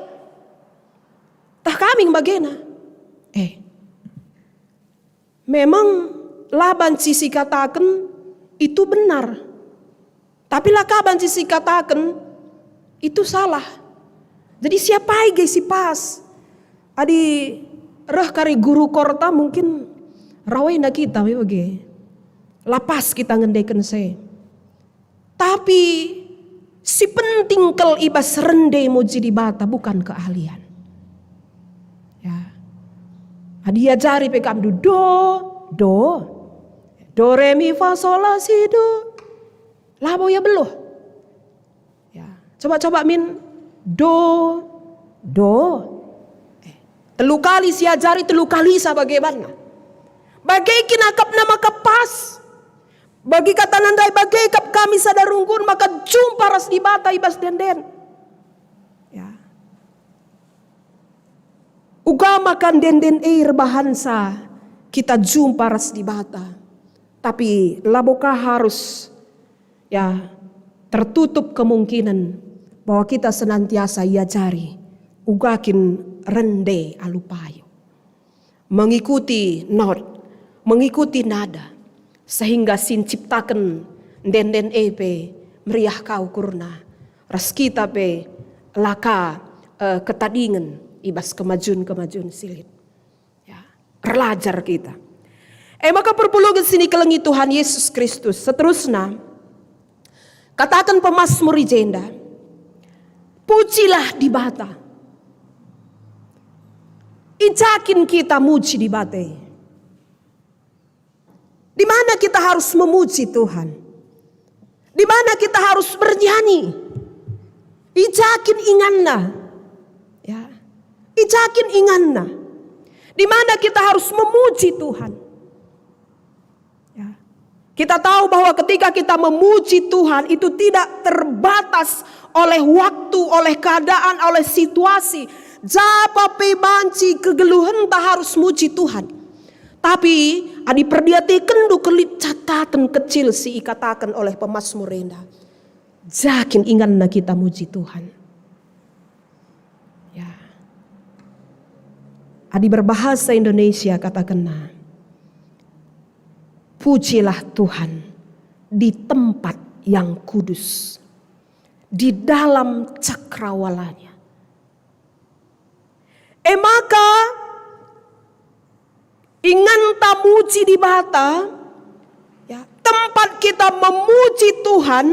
Tah kami bagena. Eh, memang la banci sikataken itu benar. Tapi la ka banci sikataken itu salah. Jadi siapai ge si pas? Adi reh kari guru korta mungkin rawena kita me bage. La pas kita ngendeken se. Tapi si penting kal i bas rende muji Dibata bukan keahlian. Ya. Adi iajari pe kam do, do, do, do, re, mi, fa, sol, la, si, do. Labo ia beluh. Ya, coba-coba min do, do. Eh, telu kali siajari, telu kalisa bage banna. Bage kin akapna maka pas. Bagi kata nandai bage kap kami sada runggun maka jumpa ras Dibata i bas ende-enden. Ya. Uga maka ende-enden e erbahansa kita jumpa ras Dibata. Tapi labo ka harus, ya, tertutup kemungkinan bahwa kita senantiasa iajari uga kin rende alu payo. Mengikuti not, mengikuti nada, sehingga si nciptaken ende-enden e pe meriah ka ukurna, ras kita pe la ka, eh, ketadingen i bas kemajun-kemajun si lit. Ya, erlajar kita. E maka perpulungen si nikelengi Tuhan Yesus Kristus. Seterusna, kataken pemasmur i jenda, "Pujilah Dibata." I ja kin kita muji Dibata? Di mana kita harus memuji Tuhan? Di mana kita harus bernyanyi? I ja kin inganna? Ya. I ja kin inganna? Di mana kita harus memuji Tuhan? Ya. Kita tahu bahwa ketika kita memuji Tuhan, itu tidak terbatas oleh waktu, oleh keadaan, oleh situasi. Ja pe banci kegeluhenta harus muji Tuhan. Tapi adi perdiatekenndu lit cataten kecil si ikataken oleh pemasmur enda, ja kin inganna kita muji Tuhan? Ya. Adi berbahasa Indonesia katakenna, "Pujilah Tuhan di tempat yang kudus, di dalam cakrawala-Nya." E maka, inganta muji Dibata, ya, tempat kita memuji Tuhan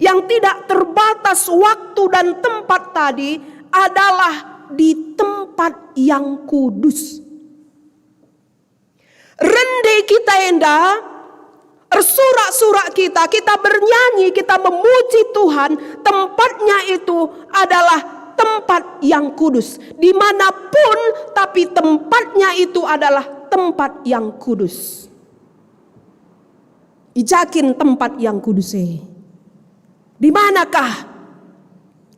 yang tidak terbatas waktu dan tempat tadi adalah di tempat yang kudus. Rende kita enda, ersurak-surak kita, kita bernyanyi, kita memuji Tuhan, tempatnya itu adalah tempat yang kudus. Dimanapun, tapi tempatnya itu adalah tempat yang kudus. I ja kin tempat yang kudus e? Di manakah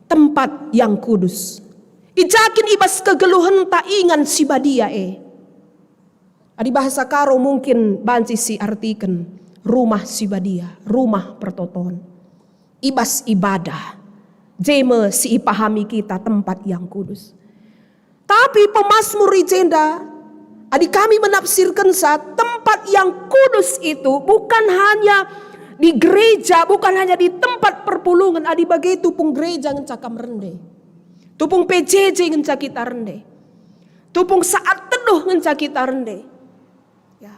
tempat yang kudus? I ja kin i bas kegeluhenta ingan si badia e? Adi bahasa Karo mungkin banci siartiken rumah si badia, rumah pertoton. I bas ibadah, je me si ipahami kita tempat yang kudus. Tapi pemasmur i jenda, adi kami menafsirkensa, tempat yang kudus itu bukan hanya di gereja, bukan hanya di tempat perpulungen, adi bage tupung gereja ngenca kam rende. Tupung P J J ngenca kita rende. Tupung Saat Teduh ngenca kita rende. Ya.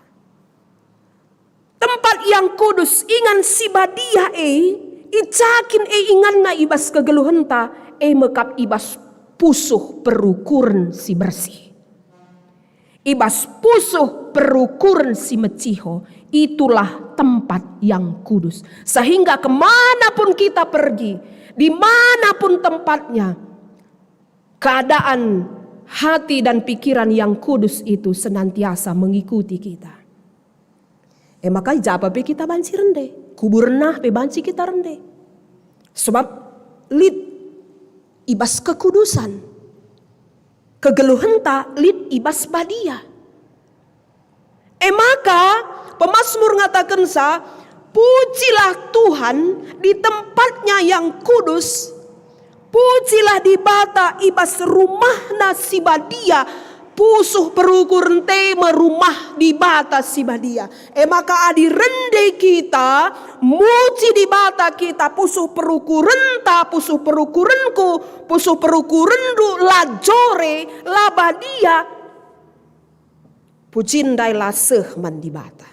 Tempat yang kudus, ingan si badia e, i ja kin e inganna i bas kegeluhenta, e me kap i bas pusuh perukuren si bersih. I bas pusuh perukuren si meciho, itulah tempat yang kudus. Sehingga kemanapun kita pergi, dimanapun tempatnya, keadaan hati dan pikiran yang kudus itu senantiasa mengikuti kita. E maka i ja pe kita banci rende, kuburna pe banci kita rende. Sebab lit i bas kekudusan, kegeluhenta lit i bas badia. E maka, pemasmur ngatakensa, "Pujilah Tuhan di tempat-Nya yang kudus, pujilah Dibata i bas rumah-Nya si badia." Pusuh perukuren e me rumah Dibata si badia. E maka adi rende kita, muji Dibata kita, pusuh perukurenta, pusuh perukurenku, pusuh perukurenndu la jore, la badia, pujin ndai la seh man Dibata.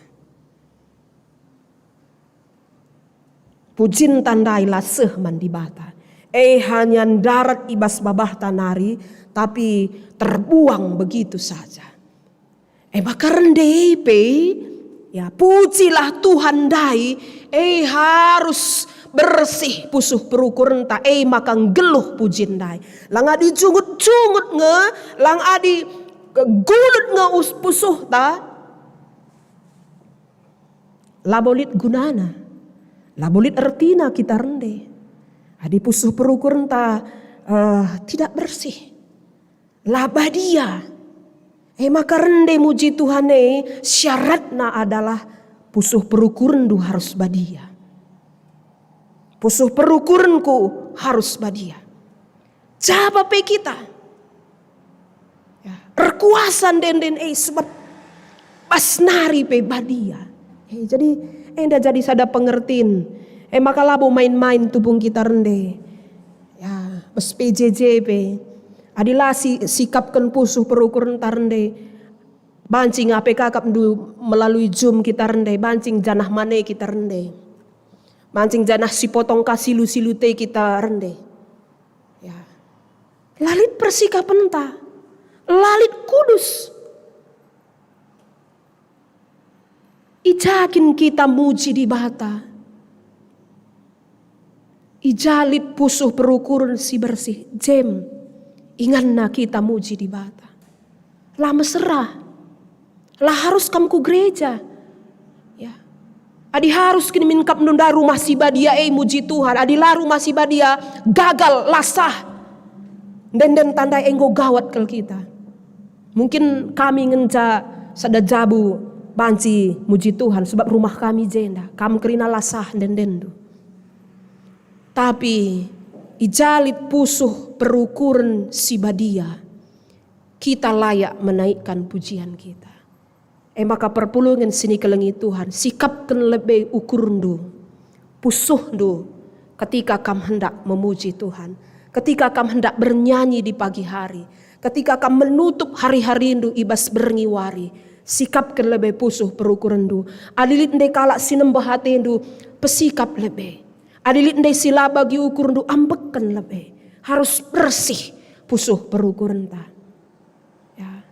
Pujinta ndai la seh man Dibata. E hanya ndarat i bas babahta nari, tapi terbuang begitu saja. E maka rende pe, ya, pujilah Tuhan ndai, e harus bersih pusuh perukurenta, e maka nggeluh pujin ndai. Lang adi jungut-jungut nge, lang adi gulut nge us-, pusuhta, labo lit gunana, labo lit ertina kita rende. Adi pusuh perukurenta, eh, tidak bersih, la badia. E maka rende muji Tuhan e syaratna adalah pusuh perukurenndu harus badia. Pusuh perukurenku harus badia. Ja pe kita. Ya, erkuasa ende-enden e sebab bas nari pe badia. E, jadi enda jadi sada pengertin. E maka labo main-main tupung kita rende. Ya, bas P J J pe. Adi la si-, sikapken pusuh perukurenta rende, banci nge pe kakapndu melalui Zoom kita rende, banci nge janah mane kita rende. Banci nge janah sipotong ka silu-silu te kita rende. Ya. La lit persikapenta, la lit kudus. I ja kin kita muji Dibata? I ja lit pusuh perukuren si bersih, jem inganna kita muji Dibata. La mesera. La harus kam ku gereja. Ya. Adi harus kin min kap nunda rumah si badia e muji Tuhan, adi la rumah si badia, gagal, la sah. Ende-enden tandai enggo gawat kal kita. Mungkin kami ngenca sada jabu banci muji Tuhan sebab rumah kami jenda, kam kerina la sah ende-endenndu. Tapi i ja lit pusuh perukuren si badia, kita layak menaikkan pujian kita. E maka perpulungen si nikelengi Tuhan, sikapken lebe ukurndu, pusuhndu ketika kam hendak memuji Tuhan, ketika kam hendak bernyanyi di pagi hari, ketika kam menutup hari-harindu i bas berngi wari, sikapken lebe pusuh perukurenndu. Adi lit ndai kalak si nembeh atendu, pesikap lebe. Adi lit ndai si la bagi ukurndu, ambekken lebe. Harus bersih pusuh perukurenta. Ya.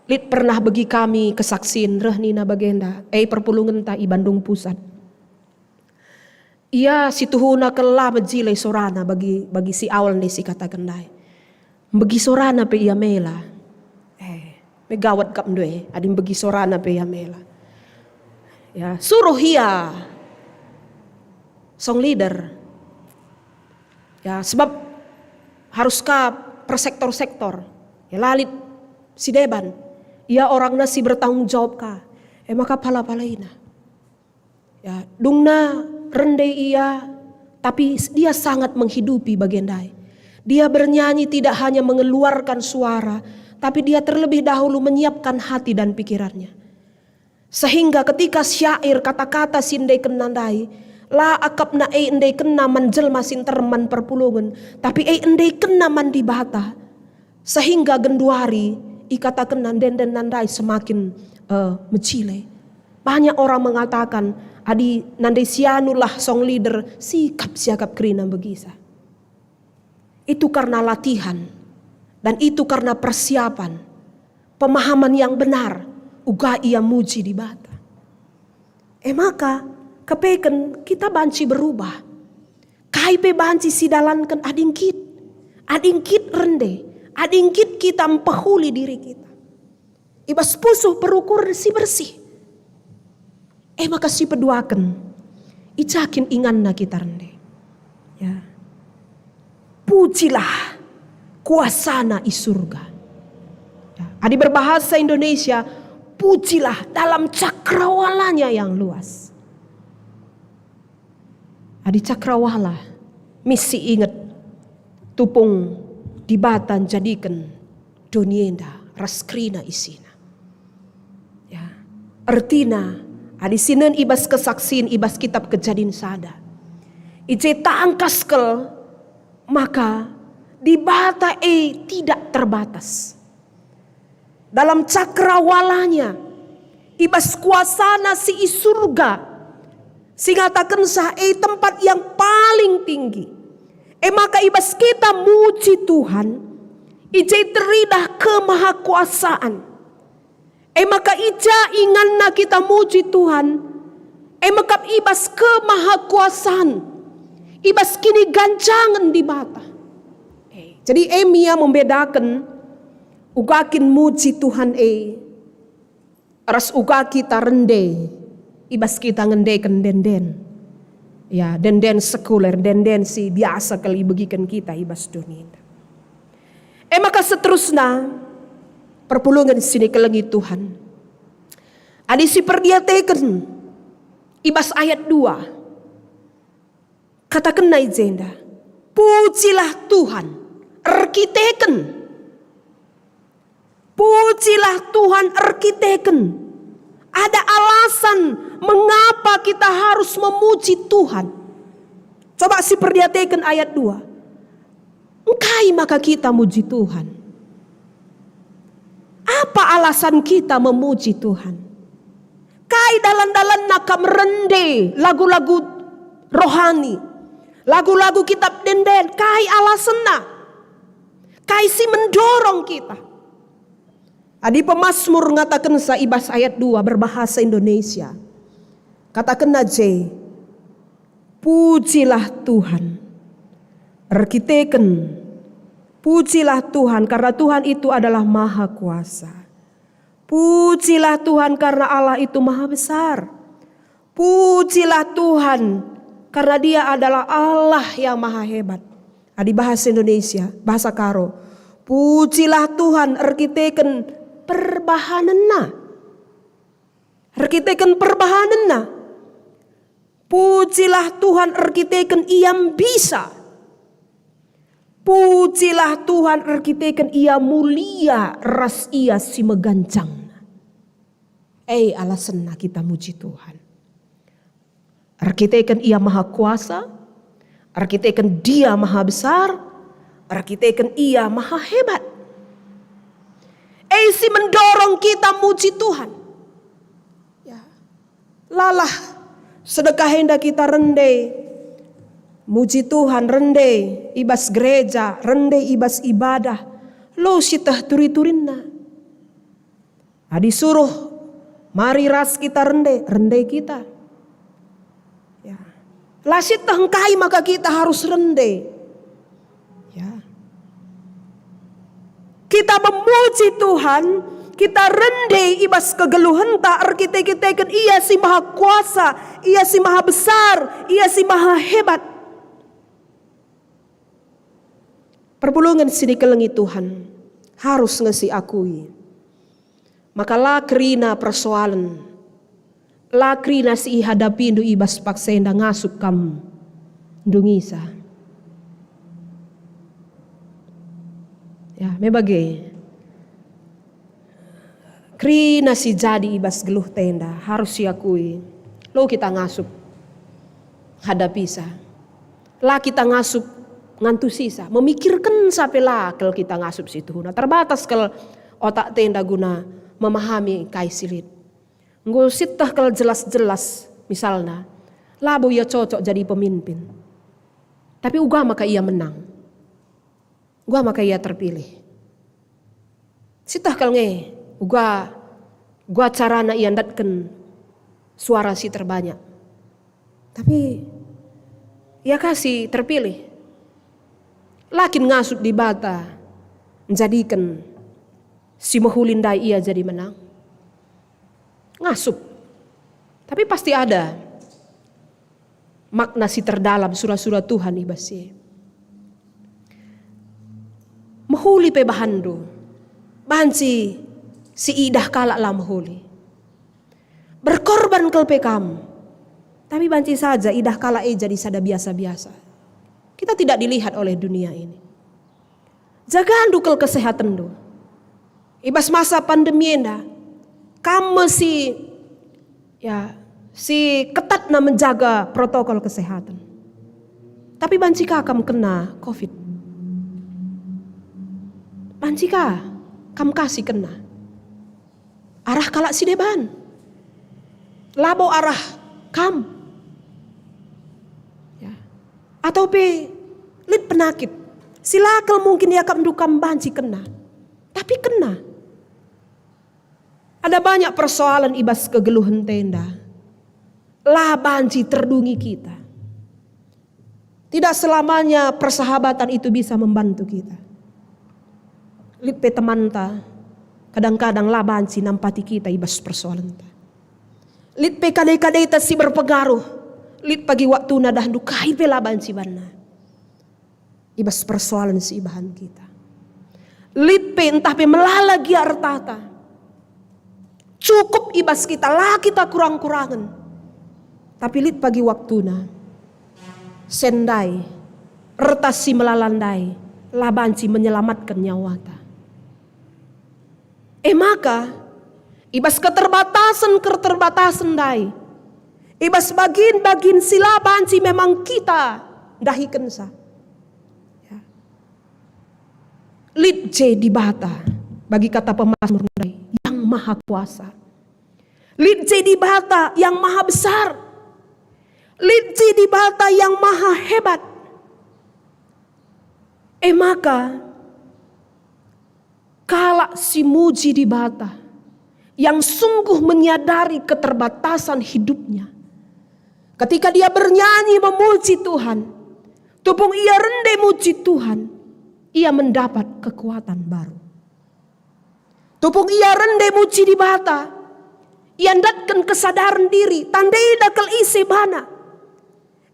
Lit pernah begi kami kesaksin reh nina bagenda, e perpulungenta i Bandung Pusat. Ia situhuna kal la mejile sorana bagi, bagi si awal ndai si kataken ndai. Mbegi sorana pe ia mela. Eh, megawat kap ndai, adi mbegi sorana pe ia mela. Ya, suruh ia song leader. Ya, sebab harus ka per sektor-sektor. Ya, la lit si deban. Ia orangna si bertanggung jawab ka. E maka pala-palaina. Ya, dungna rende ia, tapi dia sangat menghidupi bage ndai. Dia bernyanyi tidak hanya mengeluarkan suara, tapi dia terlebih dahulu menyiapkan hati dan pikirannya. Sehingga ketika syair, kata-kata si endekenna ndai, la akapna e endekenna man jelma si nterem man perpulungen, tapi e endekenna man Dibata. Sehingga genduari ikatakenna ende-enden ndai semakin, eh, mejile. Banyak orang mengatakan, adi nande si anu lah song leader, sikap siakap kerina begisa. Itu karena latihan, dan itu karena persiapan, pemahaman yang benar, uga ia muji Dibata. E maka, kepeken kita banci berubah. Kai pe banci sidalanken adi nggit, adi nggit rende, adi nggit kita mpehuli diri kita i bas pusuh perukuren si bersih. E maka sipeduaken, i ja kin inganna kita rende. Ya. Pujilah kuasana i surga. Ya. Adi berbahasa Indonesia, pujilah dalam cakrawalanya yang luas. Adi cakrawala, misi inget tupung Dibata njadiken doni enda ras kerina isina. Ya, ertina, adi sinen i bas kesaksin i bas kitab Kejadin sada. I je tangkas kal, maka Dibata e tidak terbatas. Dalam cakrawalanya, i bas kuasana si i surga, si ngatakensa e tempat yang paling tinggi. E maka i bas kita muji Tuhan, i je teridah kemahakuasaan. E maka i ja inganna kita muji Tuhan, e maka i bas kemahakuasan, i bas kiniganjangen Dibata. E, jadi e me ia membedaken uga kin muji Tuhan e, ras uga kita rende i bas kita ngendeken ende-enden. Ya, ende-enden sekuler, ende-enden si biasa kal ibegiken kita i bas doni enda. E maka seterusna, perpulungen si nikelengi Tuhan. Adi siperdiateken i bas ayat dua, katakenna i jenda, "Pujilah Tuhan, erkiteken." Pujilah Tuhan erkiteken. Ada alasan mengapa kita harus memuji Tuhan. Coba siperdiateken ayat dua. Engkai maka kita muji Tuhan? Apa alasan kita memuji Tuhan? Kai dalan-dalanna kam rende lagu-lagu rohani, lagu-lagu kitab ende-enden? Kai alasenna? Kai si mendorong kita? Adi pemasmur ngatakensa i bas ayat dua berbahasa Indonesia, katakenna je, "Pujilah Tuhan, erkiteken, pujilah Tuhan, karena Tuhan itu adalah Maha Kuasa. Pujilah Tuhan, karena Allah itu Maha Besar. Pujilah Tuhan, karena Dia adalah Allah yang Maha Hebat." Adi bahasa Indonesia, bahasa Karo, "Pujilah Tuhan erkiteken perbahanenna." Erkiteken perbahanenna. "Pujilah Tuhan erkiteken Ia mbisa." Pujilah Tuhan erkiteken Ia mulia ras Ia si meganjangna. E, alasenna kita muji Tuhan. Erkiteken Ia maha kuasa, erkiteken Dia maha besar, erkiteken Ia maha hebat. E, si mendorong kita muji Tuhan. Ya. Lalah sedekah enda kita rende, muji Tuhan rende, i bas gereja rende, i bas ibadah, lo sieteh turi-turinna. Adi suruh mari ras kita rende, rende kita. Ya. La sieteh engkai maka kita harus rende. Ya. Kita memuji Tuhan, kita rende i bas kegeluhenta, erkite-kiteken Ia si Maha Kuasa, Ia si Maha Besar, Ia si Maha Hebat. Perpulungen si dikelengi Tuhan, harus nge siakui maka la kerina persoalen, la kerina si ihadapindu i bas paksa enda ngasup kam ndungisa. Ya, me bage. Kerina si jadi i bas geluhta enda harus siakui. Lo kita ngasup hadapisa. La kita ngasup ngantusisa, memikirkensa pe la kal kita ngasup si tuhuna. Terbatas kal otakta enda guna memahami kai si lit. Enggo sieteh kal jelas-jelas, misalna, labo ia cocok jadi pemimpin. Tapi uga maka ia menang. Uga maka ia terpilih. Sieteh kal nge, uga, uga carana ia ndatken suara si terbanyak. Tapi ia ka si terpilih. La kin ngasup Dibata njadiken si mehuli ndai ia jadi menang? Ngasup. Tapi pasti ada makna si terdalam sura-sura Tuhan i bas si e. Mehuli pe bahanndu, banci si idah kalak la mehuli. Berkorban kal pe kam, tapi banci saja idah kalak e jadi sada biasa-biasa. Kita tidak dilihat oleh dunia ini. Jagandu kal kesehatenndu. I bas masa pandemi enda, kam me si, ya, si ketatna menjaga protokol kesehatan. Tapi banci ka kam kena covid. Banci ka kam ka si kena. Arah kalak si deban. Labo arah kam. Ya. Atau pe lit penakit si la kal mungkin iakapndu kam banci kena. Tapi kena. Ada banyak persoalan i bas kegeluhenta enda. La banci terdungi kita. Tidak selamanya persahabatan itu bisa membantu kita. Lit pe temanta, kadang-kadang la banci nampati kita i bas persoalenta. Lit pe kade-kadeta si berpengaruh, lit pagi waktuna dahndu kai pe la banci banna i bas persoalan si ibahan kita. Lit pe ntah pe melala gia ertata. Cukup i bas kita, la kita kurang-kurangen. Tapi lit pagi waktuna, sen ndai, erta si melala ndai, la banci menyelamatken nyawata. E maka, i bas keterbatasen-keterbatasen ndai, i bas bagin-bagin si la banci memang kita ndahikensa. Ya. Lit je Dibata, bagi kata pemazmur ndai, yang Maha Kuasa. Lit je Dibata yang Maha Besar. Lit je Dibata yang Maha Hebat. E maka, kalak si muji Dibata, yang sungguh menyadari keterbatasan hidupnya, ketika dia bernyanyi memuji Tuhan, tupung ia rende muji Tuhan, ia mendapat kekuatan baru. Tupung ia rende muji Dibata, ia ndatken kesadaran diri, tandai dakal ise bana.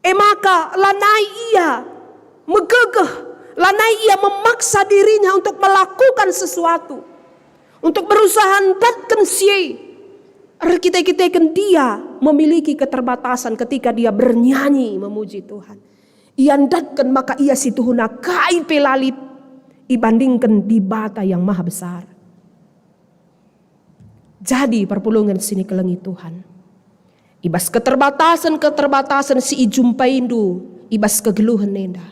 E maka, lanai ia megegeh, lanai ia memaksa dirinya untuk melakukan sesuatu, untuk berusaha ndatken si e. Erkite-kiteken dia memiliki keterbatasan ketika dia bernyanyi memuji Tuhan. Ia ndatken maka ia situhuna kai pe la lit ibandingken Dibata yang Maha Besar. Jadi, perpulungen si nikelengi Tuhan, i bas keterbatasen-keterbatasen si ijumpaindu i bas kegeluhen enda,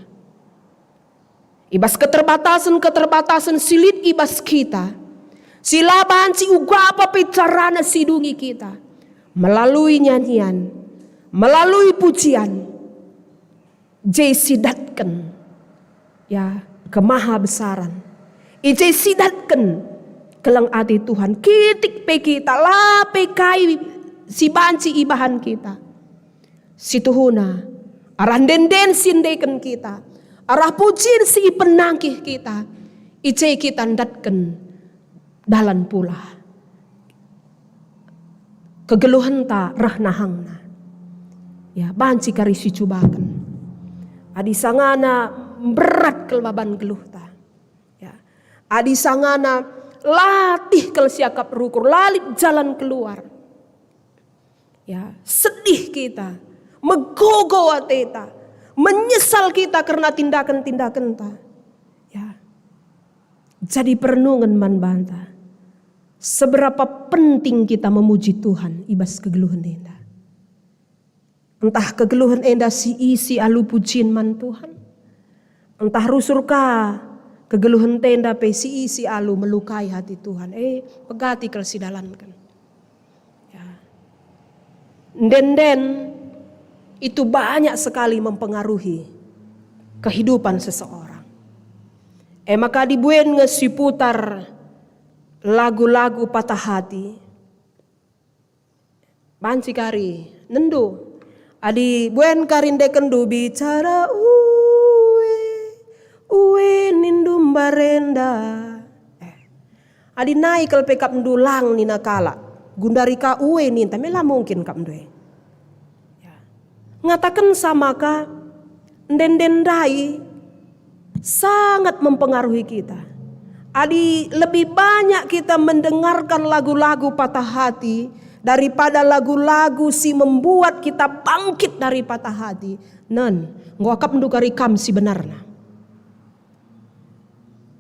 i bas keterbatasen-keterbatasen si lit i bas kita, si la banci uga apa pe carana sidungi kita, melalui nyanyian, melalui pujian, je sidatken, ya, kemahabesaran. I je sidatken keleng ate Tuhan. Kitik pe kita, la pe kai si banci ibahan kita. Situhuna, arah ende-enden si endeken kita, arah pujin si ipenangkih kita, i je kita ndatken dalan pulah. Kegeluhenta reh nahangna. Ya, banci kari sicubaken. Adi sangana mberat kal baban geluhta. Ya. Adi sangana latih kal siakap rukur, la lit jalan keluar. Ya, sedih kita, megogo ateta, menyesal kita kerna tindaken-tindakenta. Ya. Jadi perenungen man banta, seberapa penting kita memuji Tuhan i bas kegeluhen enda. Ntah kegeluhen enda si isi alu pujin man Tuhan, ntah rusur ka kegeluhenta enda pe si isi alu melukai hati Tuhan, eh, pegati kal sidalanken. Ya. Ende-enden itu banyak sekali mempengaruhi kehidupan seseorang. E maka adi buen nge siputar lagu-lagu patah hati, banci kari nendu. Adi buen kari ndekenndu bicara, "Ue, ue nindu mbarenda." Eh, adi nai kal pe kap ndulang nina kalak, gundari ka ue ninta, me la mungkin kap ndu e. Ya. Ngatakenca maka ende-enden ndai sangat mempengaruhi kita. Adi lebih banyak kita mendengarkan lagu-lagu patah hati daripada lagu-lagu si membuat kita bangkit dari patah hati, nen, enggo akapndu kari kam si benarna.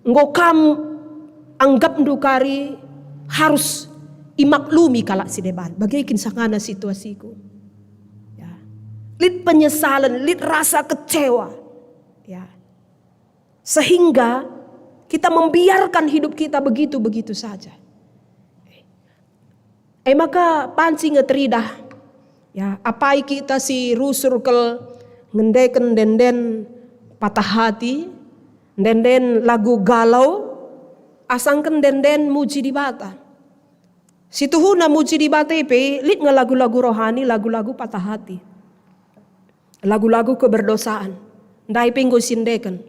Enggo kam anggapndu kari harus imaklumi kalak si deban. Bage kin sangana situasiku. Ya. Lit penyesalen, lit rasa kecewa. Ya. Sehingga kita membiarkan hidup kita begitu-begitu saja. E maka banci nge teridah, ya, apai kita si rusur kal ngendeken ende-enden patah hati, ende-enden lagu galau, asangken ende-enden muji Dibata. Situhuna muji Dibata pe lit nge lagu-lagu rohani, lagu-lagu patah hati. Lagu-lagu keberdosaan. Ndai pe enggo siendeken.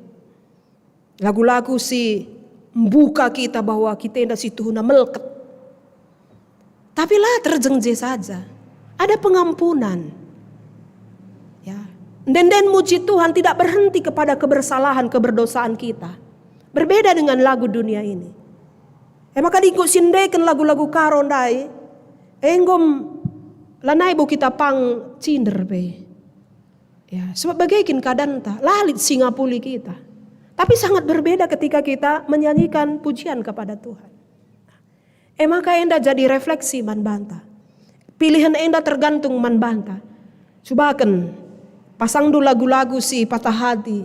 Lagu-lagu si mbuka kita bahwa kita enda situhuna melket. Tapi la terjeng je saja. Ada pengampunan. Ya. Ende-enden muji Tuhan tidak berhenti kepada kebersalahan, keberdosaan kita. Berbeda dengan lagu dunia ini. E maka adi enggo siendeken lagu-lagu karo ndai, enggo m-, lanai bo kita pang cinder pe. Ya, sebab bage kin keadaanta, la lit si ngapuli kita. Tapi sangat berbeda ketika kita menyanyikan pujian kepada Tuhan. E maka enda jadi refleksi man banta. Pilihen enda tergantung man banta. Cubaken, pasangndu lagu-lagu si patah hati.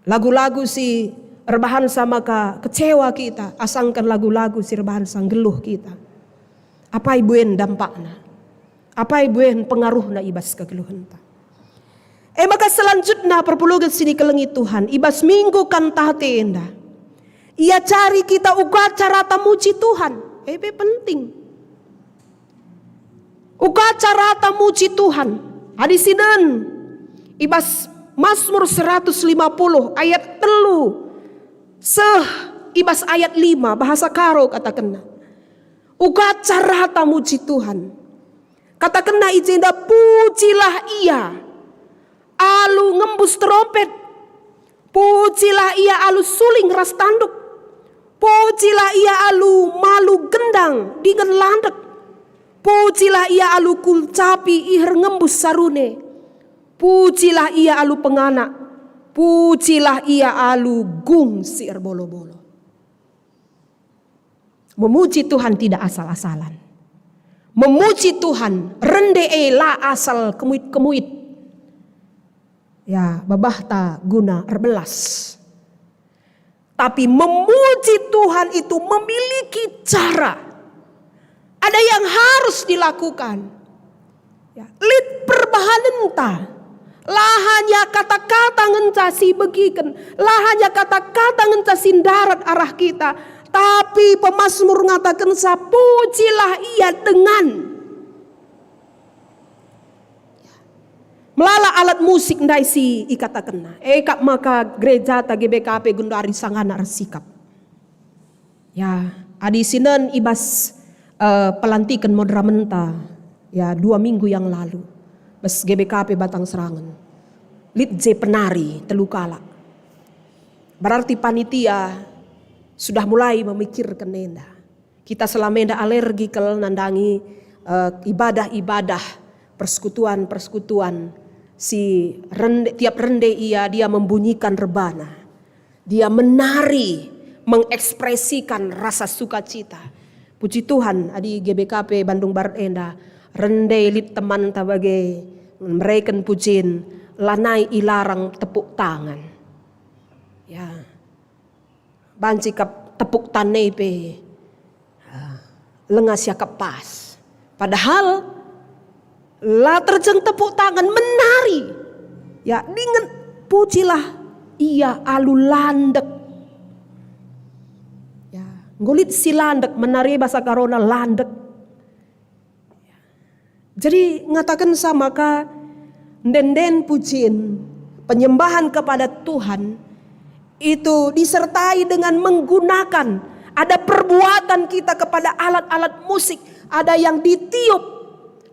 Lagu-lagu si erbahanca maka kecewa kita, asangken lagu-lagu si erbahanca nggeluh kita. Apai buen dampakna? Apai buen pengaruhna i bas kegeluhenta? E maka selanjutna perpulungen si nikelengi Tuhan, i bas minggu kantah ate enda, iajari kita uga carata muji Tuhan. E pe penting. Uga carata muji Tuhan. Adi sinen, i bas Mazmur seratus lima puluh ayat telu seh i bas ayat lima, bahasa Karo katakenna. Uga carata muji Tuhan. Katakenna i jenda, "Pujilah Ia alu ngembus terompet. Pujilah Ia alu suling ras tanduk. Pujilah Ia alu malu gendang dingen landek. Pujilah Ia alu kulcapi iher ngembus sarune. Pujilah Ia alu pengana, pujilah Ia alu gung si erbolo-bolo. Memuji Tuhan tidak asal-asalan. Memuji Tuhan rende e la asal kemuit-kemuit. Ya, babahta guna erbelas. Tapi memuji Tuhan itu memiliki cara. Ada yang harus dilakukan. Ya, lit perbahanenta. La hanya kata-kata ngenca si begiken, la hanya kata-kata ngenca si ndarat arah kita, tapi pemasmur ngatakenca, "Pujilah Ia dengan." Melala alat musik ndai si ikatakenna. E kap maka gerejata G B K P genduari sangana ersikap. Ya, adi sinen i bas, eh, pelantiken moderamenta, ya, dua minggu yang lalu, bas G B K P Batang Serangen. Lit je penari telu kalak. Berarti panitia sudah mulai memikirken enda. Kita selama enda alergi kal nandangi, eh, ibadah-ibadah, persekutuan-persekutuan si rende, tiap rende ia, dia membunyikan rebana. Dia menari, mengekspresikan rasa sukacita. Puji Tuhan, adi G B K P Bandung Barat enda, rende lit temanta bage mereken pujin, lanai ilarang tepuk tangan. Ya. Banci kap tepuk tanai pe, ah, lenga siakap pas. Padahal la terjeng tepuk tangan, menari. Ya, dingen pujilah Ia alu landek. Ya, nggo lit si landek, menari basa Karona landek. Jadi ngatakenca maka enden-enden pujin, penyembahan kepada Tuhan itu disertai dengan menggunakan, ada perbuatan kita kepada alat-alat musik, ada yang ditiup,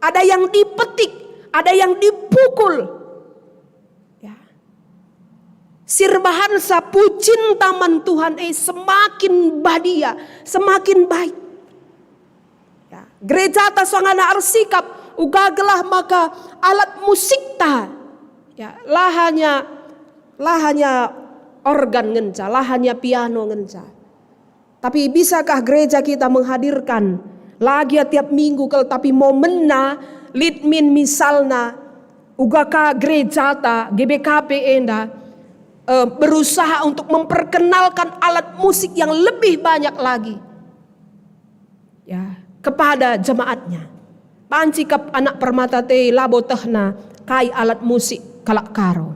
ada yang dipetik, ada yang dipukul. Ya. Si erbahanca pujinta man Tuhan e semakin badia, semakin baik. Ya, gerejata sangana ersikap, uga gelah maka alat musikta, ya, la hanya, la hanya organ ngenca, la hanya piano ngenca. Tapi bisakah gereja kita menghadirkan, la gia tiap minggu kal, tapi momenna lit min misalna, uga ka gerejata G B K P enda, eh, berusaha untuk memperkenalkan alat musik yang lebih banyak lagi, ya, kepada jemaatnya. Banci kap anak permata te labo tehna kai alat musik kalak Karo.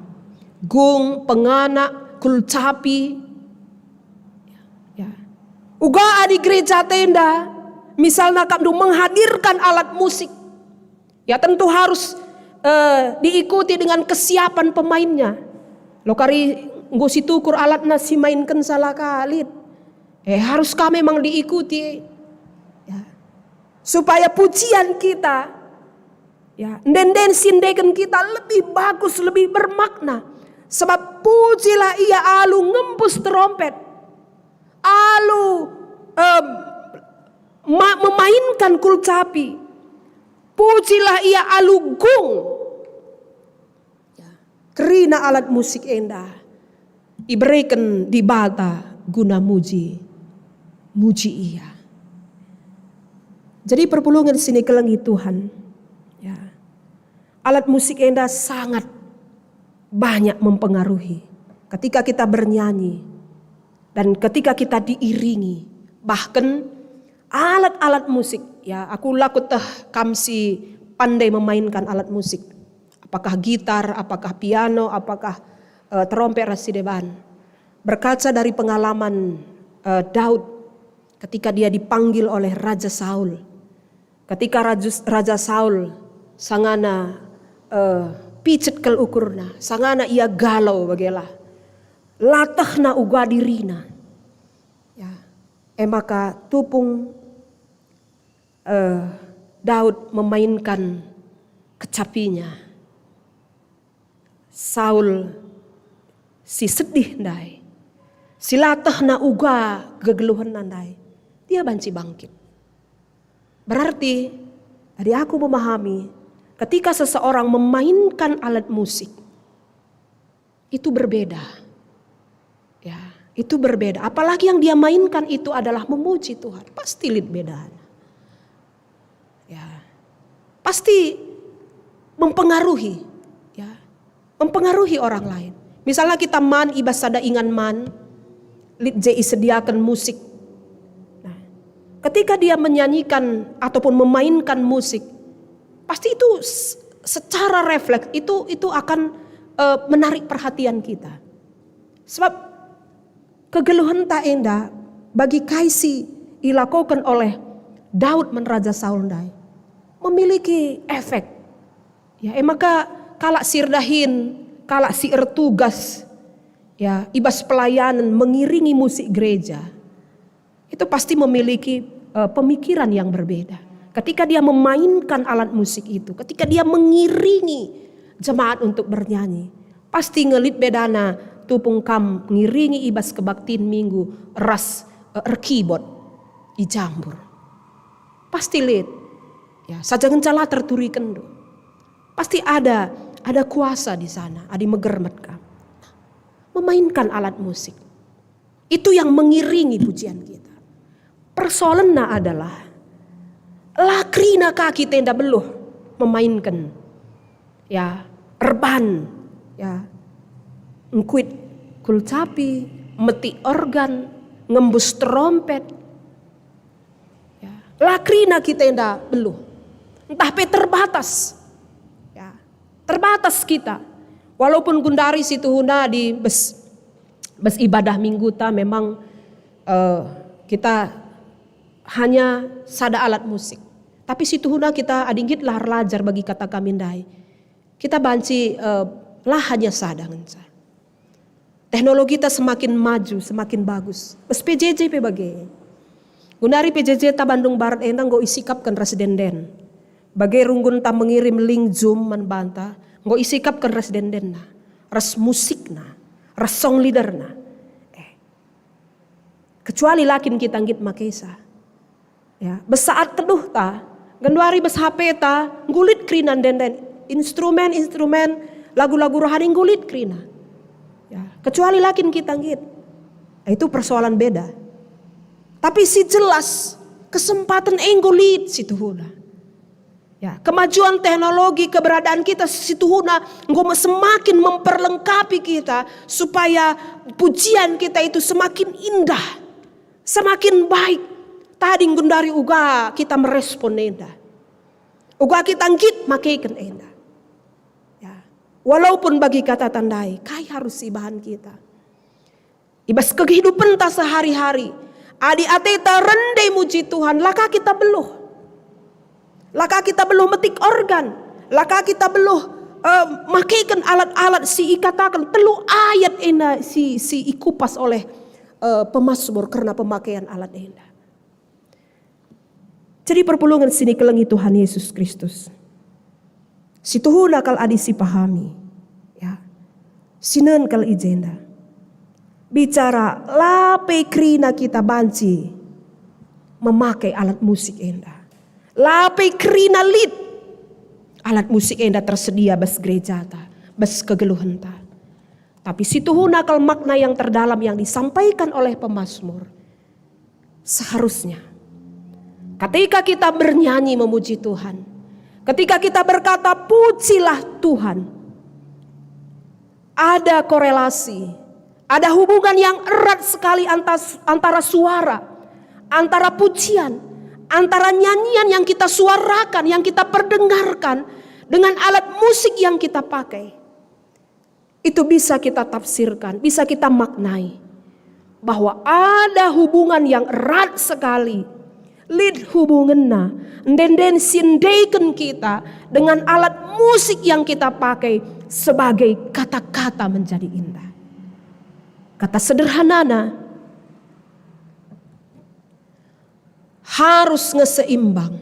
Gung, pengana, kulcapi. Ya. Uga adi gereja tenda, misalna kapndu menghadirkan alat musik, ya tentu harus, eh, diikuti dengan kesiapan pemainnya. Lo kari enggo situkur alatna si mainken salah kalit. Eh, harus ka memang diikuti. Ya. Supaya pujian kita, ya, enden-enden si endeken kita lebih bagus, lebih bermakna. Sebab pujilah Ia alu ngempus terompet, alu, em, ma-, memainkan kulcapi. Pujilah Ia alu gung. Ya. Kerina alat musik enda ibereken Dibata guna muji, muji Ia. Jadi perpulungen si nikelengi Tuhan, ya, alat musik enda sangat banyak mempengaruhi ketika kita bernyanyi dan ketika kita diiringi. Bahkan alat-alat musik, ya, aku la kueteh kam si pandai memainkan alat musik. Apakah gitar, apakah piano, apakah, eh, terompet ras si deban. Berkaca dari pengalaman, eh, Daud ketika dia dipanggil oleh Raja Saul. Ketika Raja, Raja Saul sangana, eh, picet kal ukurna, sangana ia galau bagela. La tehna uga dirina. Ya. E maka tupung, eh, Daud memainkan kecapinya. Saul si sedih ndai, si la tehna uga gegeluhenna ndai, dia banci bangkit. Berarti, adi aku memahami, Ketika seseorang memainkan alat musik, itu berbeda. Ya, itu berbeda. Apalagi yang dia mainkan itu adalah memuji Tuhan, pasti lit bedana. Ya. Pasti mempengaruhi, ya. Mempengaruhi orang lain. Misalnya kita man i bas sada ingan man, lit je isediaken musik. Nah, ketika dia menyanyikan ataupun memainkan musik, pasti itu s-, secara refleks itu, itu akan, eh, menarik perhatian kita. Sebab kegeluhenta enda bagi kai si ilakoken oleh Daud man Raja Saul ndai memiliki efek. Ya, e maka kalak si erdahin, kalak si ertugas, ya, i bas pelayanan mengiringi musik gereja, itu pasti memiliki, eh, pemikiran yang berbeda. Ketika dia memainkan alat musik itu, ketika dia mengiringi jemaat untuk bernyanyi, pasti nge lit bedana tupung kam ngiringi i bas kebaktin Minggu ras, eh, erkibot i jambur. Pasti lit. Ya, saja ngenca la terturikenndu. Pasti ada, ada kuasa di sana, adi megermet kam. Memainkan alat musik. Itu yang mengiringi pujian kita. Persoalenna adalah, la kerina ka kita enda beluh memainken, ya, erban, ya, ngkuit kulcapi, metik organ, ngembus terompet. Ya. La kerina kita enda beluh. Ntah pe terbatas. Ya. Terbatas kita. Walaupun gundari situhuna di bas, bas ibadah Mingguta memang, eh, kita hanya sada alat musik. Tapi situhuna kita adi nggit la erlajar bagi kata kami ndai. Kita banci, eh, la hanya sada ngenca. Teknologita semakin maju, semakin bagus. Bas P J J pe bage. Gundari P J J ta Bandung Barat enda enggo isikapken ras ende-enden. Bage runggunta mengirim link Zoom man banta, enggo isikapken ras ende-endenna, ras musikna, ras song leaderna. Eh. Kecuali la kin kita nggit makesa. Ya, bas saat teduhta, genduari bas H P-ta, enggo lit kerina ende-enden. Instrumen-instrumen, lagu-lagu rohani enggo lit kerina. Ya, kecuali la kin kita nggit. Itu persoalan beda. Tapi si jelas, kesempaten e enggo lit situhuna. Ya, kemajuan teknologi, keberadaan kita situhuna enggo me-, semakin memperlengkapi kita supaya pujian kita itu semakin indah, semakin baik. Tading gundari uga kita merespon enda. Uga kita nggit makeken enda. Ya. Walaupun bagi kata tandai, kai harus ibahan kita? I bas kehidupenta sehari-hari, adi ateta rende muji Tuhan, la ka kita beluh. La ka kita beluh metik organ, la ka kita beluh, eh, makeken alat-alat si ikataken telu ayat enda si, si ikupas oleh, eh, pemasmur kerna pemakean alat enda. Jadi perpulungen si nikelengi Tuhan Yesus Kristus, situhuna kal adi sipahami, ya, sinen kal i jenda. Bicara la pe kerina kita banci memakai alat musik enda. La pe kerina lit alat musik enda tersedia bas gerejata, bas kegeluhenta. Tapi situhuna kal makna yang terdalam yang disampaikan oleh pemasmur. Seharusnya, ketika kita bernyanyi memuji Tuhan, ketika kita berkata, "Pujilah Tuhan," ada korelasi, ada hubungan yang erat sekali antas-, antara suara, antara pujian, antara nyanyian yang kita suarakan, yang kita perdengarkan, dengan alat musik yang kita pakai. Itu bisa kita tafsirkan, bisa kita maknai bahwa ada hubungan yang erat sekali, lit hubungenna, ende-enden si endeken kita dengan alat musik yang kita pakai sebagai kata-kata menjadi indah. Kata sederhanana, harus nge seimbang.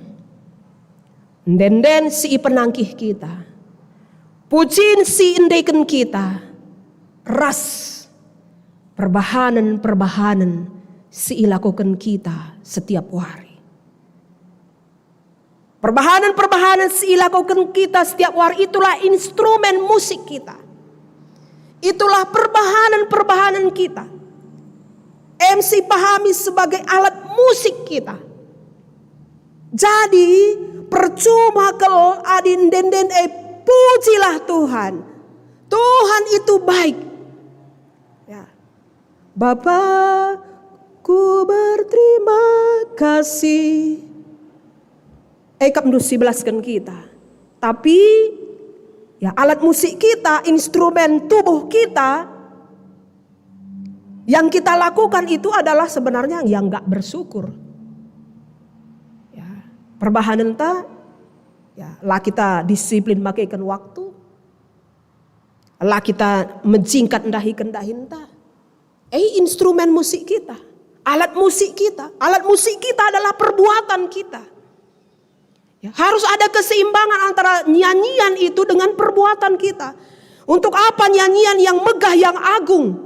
Ende-enden si ipenangkih kita, pujin si iendeken kita, ras perbahanen-perbahanen si ilakoken kita setiap wari. Perbahanen-perbahanen si ilakoken kita setiap wari itulah instrumen musik kita. Itulah perbahanen-perbahanen kita. Em si pahami sebagai alat musik kita. Jadi, percuma kal adi ende-enden e, pujilah Tuhan. Tuhan itu baik. Ya. Bapa, ku berterima kasih. E, kap ndu si belasken kita. Tapi, ya, alat musik kita, instrumen tubuh kita, yang kita lakukan itu adalah sebenarnya yang nggak bersyukur. Ya, perbahanenta, ya, la kita disiplin makeken waktu, la kita mejingkat ndahiken dahinta. Eh, instrumen musik kita, alat musik kita, alat musik kita adalah perbuatan kita. Ya, harus ada keseimbangan antara nyanyian itu dengan perbuatan kita. Untuk apa nyanyian yang megah, yang agung,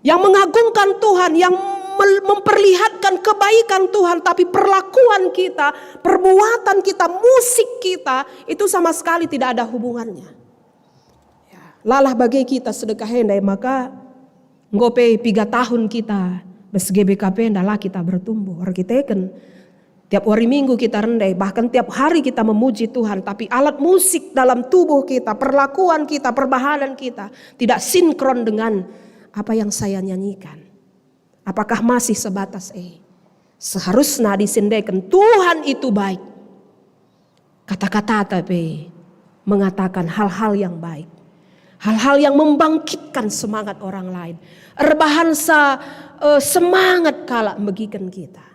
yang mengagungkan Tuhan, yang mel-, memperlihatkan kebaikan Tuhan, tapi perlakuan kita, perbuatan kita, musik kita, itu sama sekali tidak ada hubungannya. Ya, lalah bage kita sedekah enda, maka enggo pe piga tahun kita bas G B K P enda la kita bertumbuh. Erkiteken tiap wari Minggu kita rende, bahkan tiap hari kita memuji Tuhan, tapi alat musik dalam tubuh kita, perlakuan kita, perbahanen kita tidak sinkron dengan apa yang saya nyanyikan. Apakah masih sebatas e? Seharusna disendeken Tuhan itu baik. Kata-katata pe mengatakan hal-hal yang baik. Hal-hal yang membangkitkan semangat orang lain. Erbahansa, eh, semangat kalak megiken kita.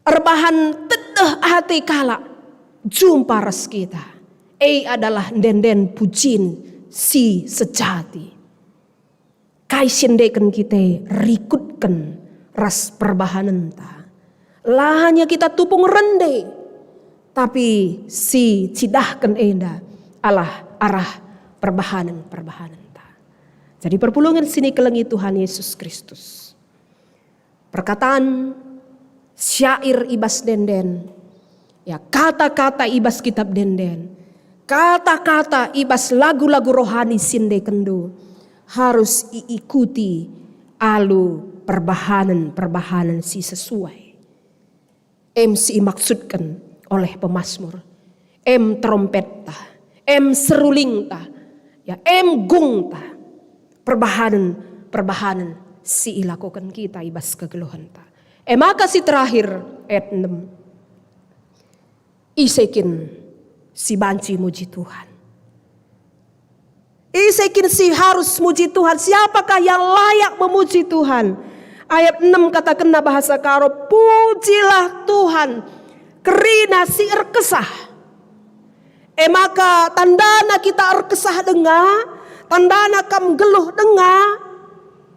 Erbahan tedeh ate kalak jumpa ras kita. E adalah ende-enden pujin si sejati. Kai si endeken kita rikutken ras perbahanenta. La hanya kita tupung rende, tapi si cidahken enda alah arah perbahanen-perbahanenta. Jadi perpulungen si nikelengi Tuhan Yesus Kristus. Perkataan, syair i bas ende-enden, ya, kata-kata i bas kitab ende-enden, kata-kata i bas lagu-lagu rohani si endekenndu harus iikuti alu perbahanen-perbahanen si sesuai. Em si imaksudken oleh pemasmur. Em terompetta, em serulingta, ya, em gungta, perbahanen-perbahanen si ilakoken kita i bas kegeluhenta. E maka si terakhir, ayat enem. Ise kin si banci muji Tuhan? Ise kin si harus muji Tuhan? Siapakah yang layak memuji Tuhan? Ayat enem katakenna bahasa Karo, "Pujilah Tuhan, kerina si erkesah." E maka tandana kita erkesah denga, tandana kam nggeluh denga,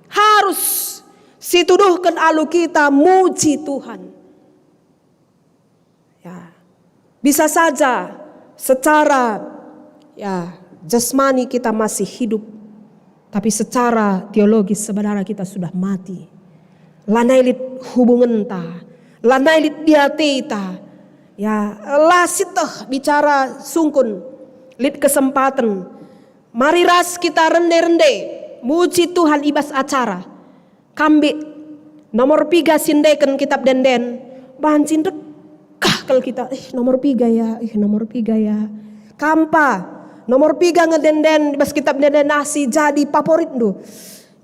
harus situduhken alu kita muji Tuhan. Ya. Bisa saja secara, ya, jasmani kita masih hidup, tapi secara teologis sebenarnya kita sudah mati. Lanai lit hubungenta, lanai lit diateta. Ya, la sieteh bicara sungkun, lit kesempaten. Mari ras kita rende-rende, muji Tuhan i bas acara. Kam mbi, nomor piga si endeken kitab ende-enden, banci ndekah kal kita, "Ih, nomor piga ya, ih, nomor piga ya." Kam pa, nomor piga nge ende-enden bas kitab ende-enden, ah, si jadi favoritndu?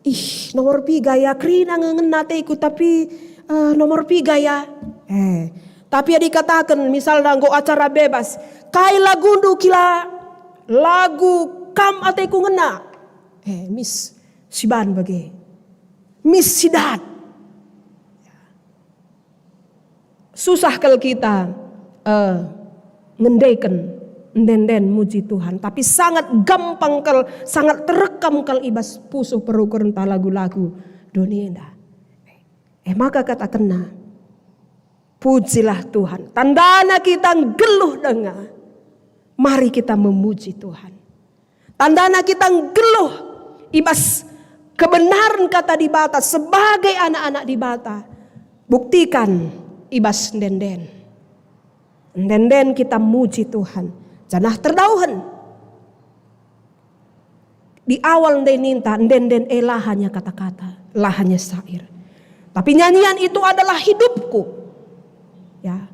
"Ih, nomor piga ya, kerina nge ngena ateku, tapi, eh, nomor piga ya?" Eh, tapi adi kataken, misalna enggo acara bebas, "Kai lagundu kila? Lagu Kam Ateku Ngena." Eh, mis, siban bage. Mis sidat. Susah kal kita, eh, ngendeken ende-enden muji Tuhan, tapi sangat gampang kal, sangat terekam kal i bas pusuh perukurenta lagu-lagu doni enda. Eh, maka katakenna, "Pujilah Tuhan." Tandana kita nggeluh denga. Mari kita memuji Tuhan. Tandana kita nggeluh i bas kebenaran Kata Dibata sebagai anak-anak Dibata. Buktikan i bas ende-enden. Ende-enden kita muji Tuhan, janah terdauhen. Di awal ndai ninta, ende-enden e la hanya kata-kata, la hanya syair. Tapi nyanyian itu adalah hidupku. Ya.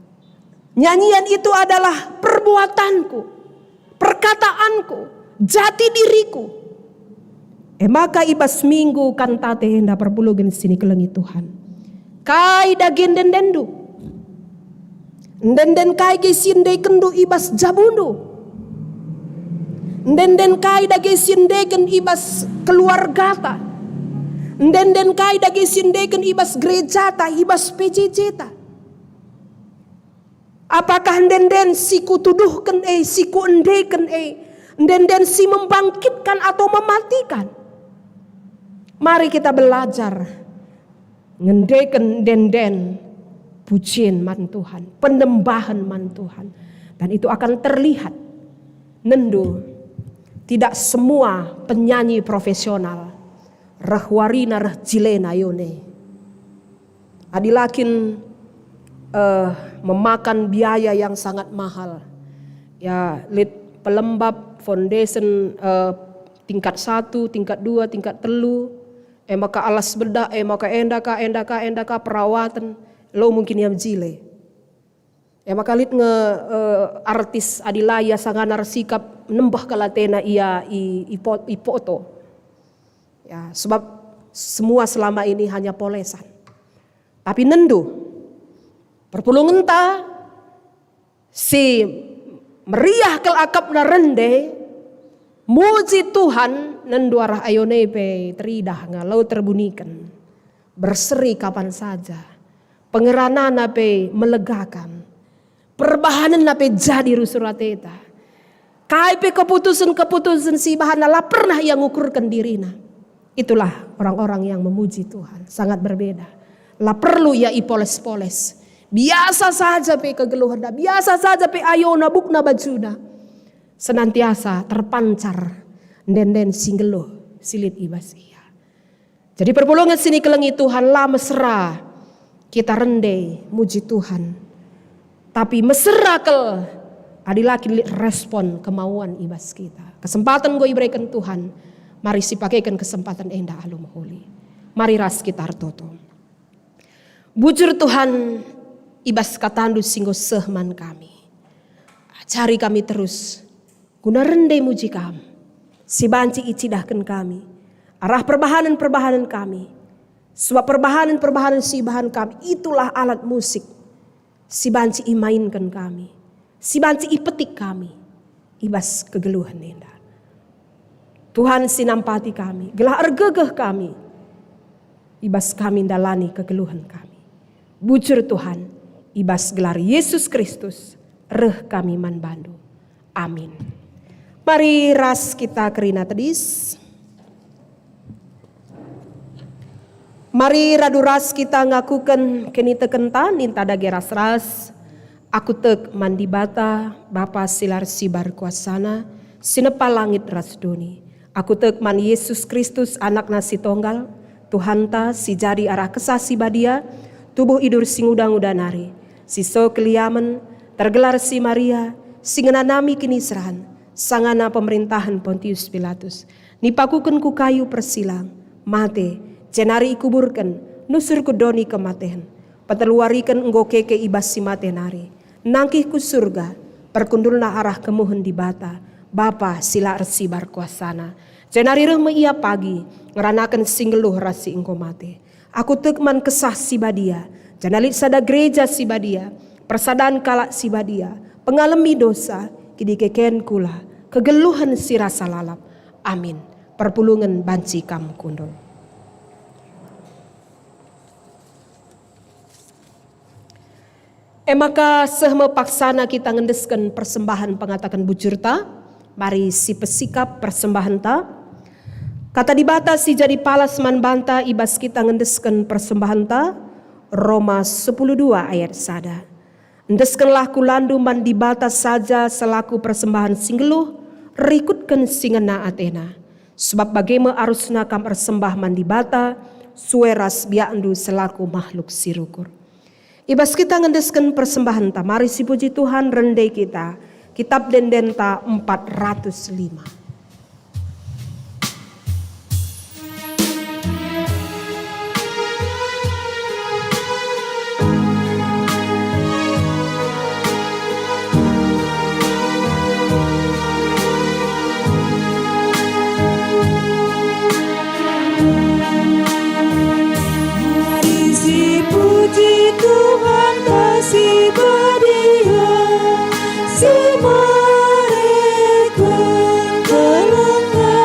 Nyanyian itu adalah perbuatanku, perkataanku, jati diriku. E maka i bas minggu Kantate enda perpulungen si nikelengi Tuhan. Kai dage ende-endenndu? Ende-enden kai ge si endekenndu i bas jabundu? Ende-enden kai dage si endeken i bas keluargata? Ende-enden kai dage si endeken i bas gerejata, i bas P J J-ta? Apakah ende-enden si kutuduhken e, si kuendeken e, ende-enden si membangkitkan atau mematikan? Mari kita belajar ngendeken ende-enden pujin man Tuhan, penembahen man Tuhan. Dan itu akan terlihat. Nendu, tidak semua penyanyi profesional reh warina, reh jilena i one. Adi la kin, eh, memakan biaya yang sangat mahal. Ya, lit pelembab, foundation, eh, tingkat satu, tingkat dua, tingkat telu. E maka alas bedak, e maka enda ka, enda ka, enda ka, perawaten, lo mungkin ia mejile. E maka lit nge, eh, artis adi la ia sangana ersikap nembeh kal atena ia i, i po-, i foto. Ya, sebab semua selama ini hanya polesan. Tapi nendu, perpulungenta si meriah kal akapna rende, muji Tuhan, nendu arah ayone pe teridah nge, lau terbuniken. Berseri kapan saja. Pengeranana pe melegakan. Perbahanenna pe jadi rusur ateta. Kai pe keputusen-keputusen si ibahanna la pernah ia ngukurken dirina. Itulah orang-orang yang memuji Tuhan, sangat berbeda. La perlu ia ipoles-poles. Biasa saja pe kegeluhenna, biasa saja pe ayona, bukna, bajuna. Senantiasa terpancar ende-enden si nggeluh si lit i bas ia. Jadi perpulungen si nikelengi Tuhan, la mesera kita rende muji Tuhan. Tapi mesera kal adi la kin lit respon kemauan i bas kita. Kesempatan enggo ibereken Tuhan, mari sipakeken kesempatan enda alu mehuli. Mari ras kita ertoto. Bujur Tuhan, i bas kataNdu si enggo seh man kami. Ajari kami terus guna rende muji Kam, si banci icidahken kami arah perbahanen-perbahanen kami. Sebab perbahanen-perbahanen si ibahan kami itulah alat musik si banci imainken kami, si banci ipetik kami i bas kegeluhen enda. Tuhan si nampati kami, gelah ergegeh kami i bas kami ndalani kegeluhen kami. Bujur Tuhan, i bas gelar Yesus Kristus reh kami man baNdu. Amin. Mari ras kita kerina tedis. Mari radu ras kita ngakuken kinitekenta, ninta dage ras-ras. Aku tek man Dibata, Bapa si la ersibar kuasana, si nepa langit ras doni. Aku tek man Yesus Kristus, AnakNa si Tonggal, Tuhanta, si jadi arah Kesah Si Badia, tubuh idur si nguda-nguda nari, si so keliamen, tergelar si Maria, si ngenanami kiniseran, sangana pemerintahen Pontius Pilatus, nipakuken ku kayu persilang, mate, jenari ikuburken, nusur ku doni kematen. Peteluwariken enggo keke i bas si mate nari, nangkih ku Surga, perkundulna arah kemuhen Dibata, Bapa si la ersibar kuasana. Jenari reh me Ia pagi, ngeranaken si nggeluh ras si enggo mate. Aku tek man Kesah Si Badia, janah lit sada gereja si badia, persadan kalak si badia, pengalemi dosa, kidikeken kula, kegeluhen si rasa lalap. Amin. Perpulungen banci kam kundul. E maka seh me paksana kita ngendesken persembahen pengataken bujurta. Mari sipesikap persembahenta. Kata Dibata si jadi palas man banta i bas kita ngendesken persembahenta, Roma sepuluh dua ayat sada. Endeskenlah kulandu man Dibata saja selaku persembahen si nggeluh, rikutken si ngena atena. Sebab bage me arusna kam ersembah man Dibata, sue ras biakndu selaku mahluk si rukur. I bas kita ngendesken persembahenta, mari sipuji Tuhan, rende kita, Kitab Ende-endenta empat ratus lima. Mari sipuji Tuhanta si badia, si mereken keleng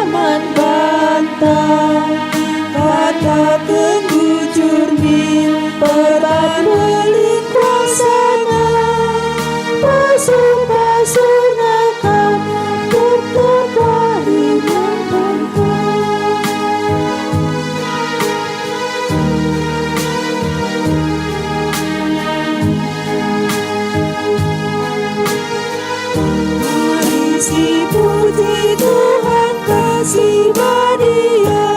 man banta. Kataken bujur min, perban belit kuasaNa, pasu-pasuNa kam tertepah ringan banta. Mari sipuji Tuhan kasih badia,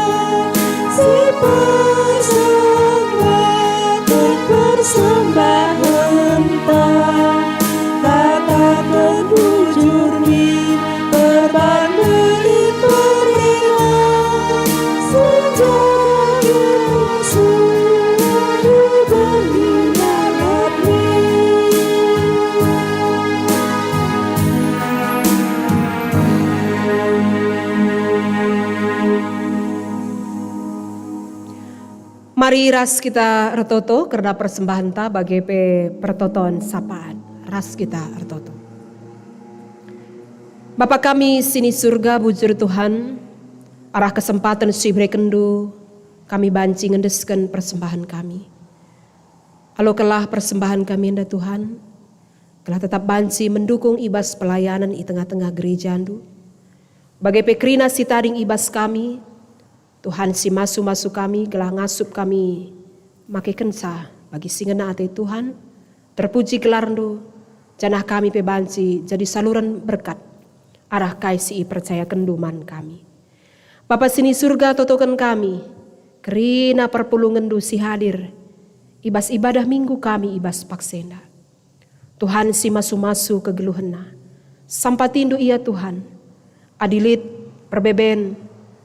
si persembahken persembahenta. Kataken bujur min, perban belit peringan, si jadi suari bernina lit. Mari ras kita ertoto kerna persembahenta bage pe pertoton sapaat. Ras kita ertoto. Bapa kami si ni Surga, bujur Tuhan, arah kesempaten si iberekenNdu, kami banci ngendesken persembahen kami. Alokenlah persembahen kami enda, Tuhan, gelah tetap banci mendukung i bas pelayanan i tengah-tengah gerejaNdu. Bage pe kerina si tading i bas kami, Tuhan si masu-masu kami gelah ngasup kami makekenca bagi si ngena ate Tuhan, terpuji gelarNdu, janah kami pe banci jadi saluren berkat arah kai si ipercayakenNdu man kami. Bapa si ni Surga, totoken kami kerina perpulungenNdu si hadir i bas ibadah Minggu kami i bas paksa enda. Tuhan si masu-masu kegeluhenna, sampatiNdu ia, Tuhan. Adi lit perbeben,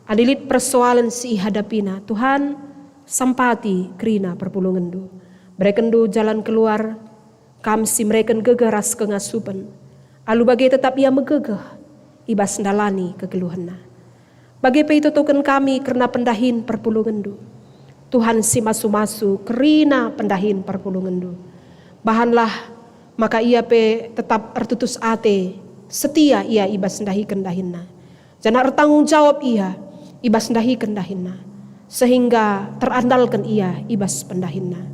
adi lit persoalen si ihadapina, Tuhan, sampati kerina perpulungenNdu. BerekenNdu jalan keluar, Kam si mereken gegeh ras kengasupen. Alu bage tetap ia megegeh i bas ndalani kegeluhenna. Bage pe itotoken kami kerna pendahin perpulungenNdu. Tuhan si masu-masu kerina pendahin perpulungenNdu. Bahanlah maka ia pe tetap ertutus ate, setia ia i bas ndahiken dahinna, janah ertanggung jawab ia i bas ndahiken dahinna, sehingga terandalken ia i bas pendahinna.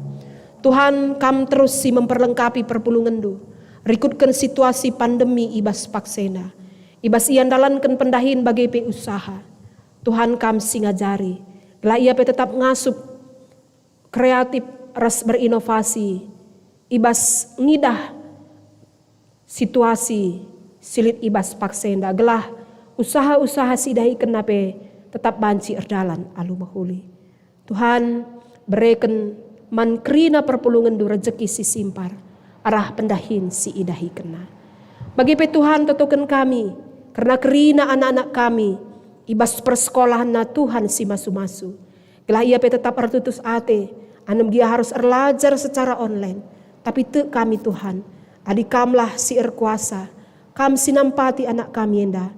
Tuhan, Kam terus si memperlengkapi perpulungenNdu, rikutken situasi pandemi i bas paksa enda, i bas ia ndalanken pendahin bage pe usaha. Tuhan, Kam si ngajari, gelah ia pe tetap ngasup kreatif ras berinovasi i bas ngidah situasi si lit i bas paksa enda, gelah usaha-usaha si idahikenna pe tetap banci erdalan alu mehuli. Tuhan, bereken man kerina perpulungenNdu rejeki si simpar arah pendahin si idahikenna. Bage pe Tuhan, totoken kami kerna kerina anak-anak kami i bas persekolahenna, Tuhan si masu-masu. Gelah ia pe tetap ertutus ate, anem gia harus erlajar secara online. Tapi tek kami, Tuhan, adi Kamlah si erkuasa, Kam si nampati anak kami enda,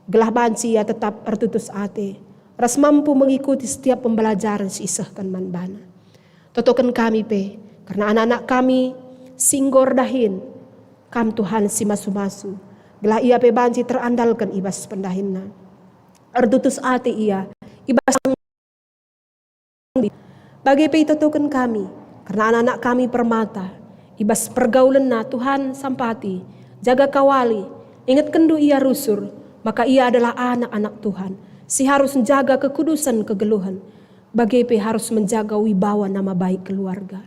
gelah banci ia tetap ertutus ate, ras mampu mengikuti setiap pembelajaren si isehken man bana. Totoken kami pe kerna anak-anak kami si enggo erdahin, Kam, Tuhan, si masu-masu, gelah ia pe banci terandalken i bas pendahinna. Ertutus ate ia i bas Bage pe itotoken kami kerna anak-anak kami Permata, i bas pergaulenna, Tuhan, sampati, jaga kawali, ingetkenNdu ia rusur, maka ia adalah anak-anak Tuhan, si harus njaga kekudusen kegeluhen, bage pe harus menjaga wibawa nama baik keluarga.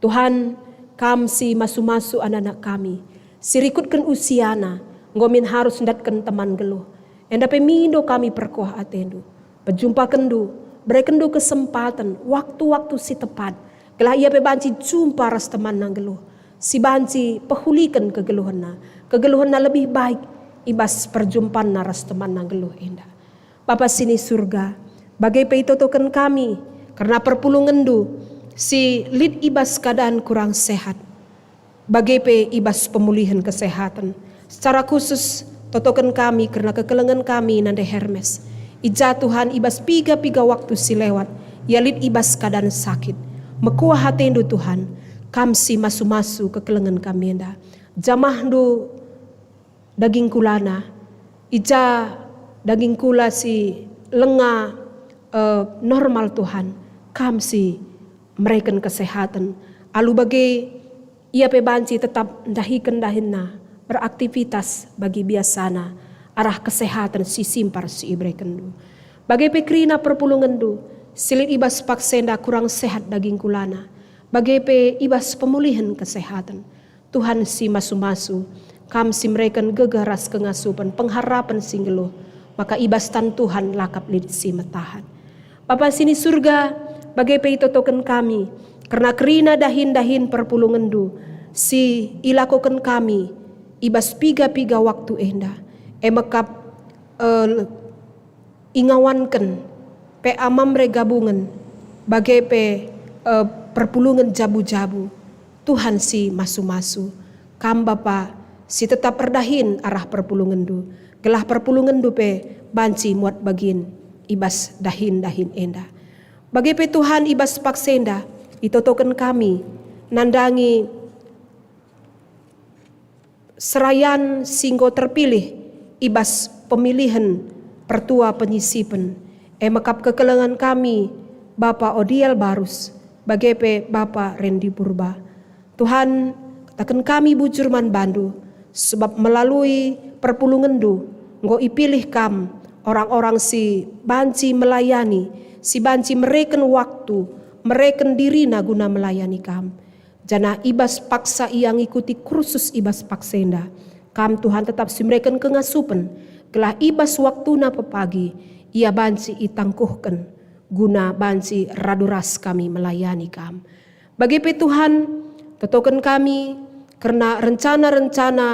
Tuhan, Kam si masu-masu anak-anak kami, si rikutken usiana, enggo min harus ndatken teman geluh. Enda pe mindo kami perkuah ateNdu. PejumpakenNdu, berekenNdu kesempaten, waktu-waktu si tepat, Gelah ia pe banci jumpa ras temanna nggeluh, si banci pehuliken kegeluhenna, kegeluhenna lebih baik i bas perjumpanna ras temanna nggeluh enda. Bapa si ni Surga, bage pe itotoken kami kerna perpulungenndu si lit i bas keadaan kurang sehat, bage pe i bas pemulihen kesehaten. Secara khusus, totoken kami kerna kekelengen kami nande Hermes. I ja Tuhan, i bas piga-piga waktu si lewat, ia lit i bas keadaan sakit. Mekuah atendu Tuhan, Kam si masu-masu kekelengen kami enda. Jamahndu daging kulana, i ja daging kula si langa, eh, normal Tuhan, Kam si mereken kesehaten. Alu bage, ia pe banci tetap ndahiken dahinna, beraktivitas bagi biasana, arah kesehaten si simpar si iberekenndu. Bage pe kerina perpulungenndu, si lit i bas paksa enda kurang sehat daging kulana, bage pe i bas pemulihen kesehaten. Tuhan si masu-masu, Kam si mereken gegeh ras kengasupen pengharapen si nggeluh, maka i bas tan Tuhan la kap lit si metahan. Bapa si ni Surga, bage pe itotoken kami kerna kerina dahin-dahin perpulungenndu si ilakoken kami i bas piga-piga waktu enda, e mekap, eh, ingawanken P A Mamre gabungen, bage pe, eh, perpulungen jabu-jabu. Tuhan si masu-masu, Kam Bapa si tetap erdahin arah perpulungenndu, gelah perpulungenndu pe banci muat bagin i bas dahin-dahin enda. Bage pe Tuhan, i bas paksa enda itotoken kami nandangi serayan si enggo terpilih i bas pemilihen pertua penyisipen, e mekap kekelengen kami, Bapa Odiel Barus, bage pe Bapa Rendi Purba. Tuhan, kataken kami bujur man bandu, sebab melalui perpulungenndu enggo ipilih Kam orang-orang si banci melayani, si banci mereken waktu, mereken dirina guna melayani Kam. Janah i bas paksa ia ngikuti kursus i bas paksa enda. Kam, Tuhan, tetap si mereken kengasupen, gelah i bas waktuna pepagi ia banci itangkuhken, guna banci radu ras kami melayani Kam. Bage pe, Tuhan, totoken kami kerna rencana-rencana,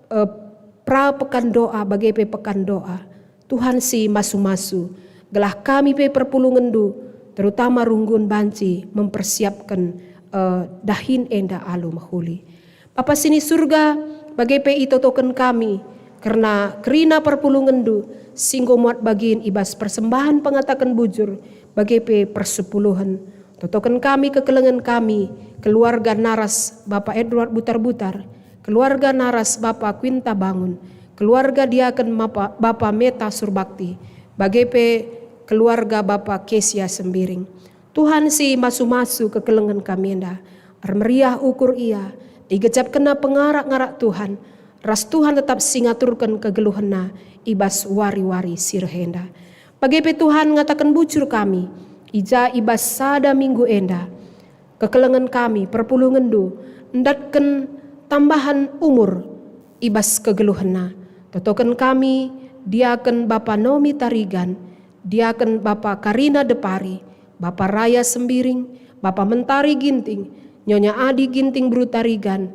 eh, pra pekan doa, bage pe pekan doa. Tuhan si masu-masu, gelah kami pe perpulungenndu, terutama runggun banci mempersiapken, eh, dahin enda alu mehuli. Bapa si ni Surga, bage pe itotoken kami kerna kerina perpulungenndu si enggo muat bagin i bas persembahen pengataken bujur, bage pe persepuluhen. Totoken kami kekelengen kami, keluarga naras Bapa Edward Butar-Butar, keluarga naras Bapa Quinta Bangun, keluarga diaken Bapa, Bapa Meta Surbakti, bage pe keluarga Bapa Kesia Sembiring. Tuhan si masu-masu kekelengen kami enda, ermeriah ukur ia, igejapkenna pengarak-ngarak Tuhan, ras Tuhan tetap si ngaturken kegeluhenna i bas wari-wari si reh enda. Bage pe Tuhan, ngataken bujur kami, i ja i bas sada minggu enda, kekelengen kami, perpulungenndu, ndatken tambahan umur i bas kegeluhenna. Totoken kami, diaken Bapa Nomi Tarigan, diaken Bapa Karina Depari, Bapa Raya Sembiring, Bapa Mentari Ginting, Nyonya Adi Ginting Beru Tarigan,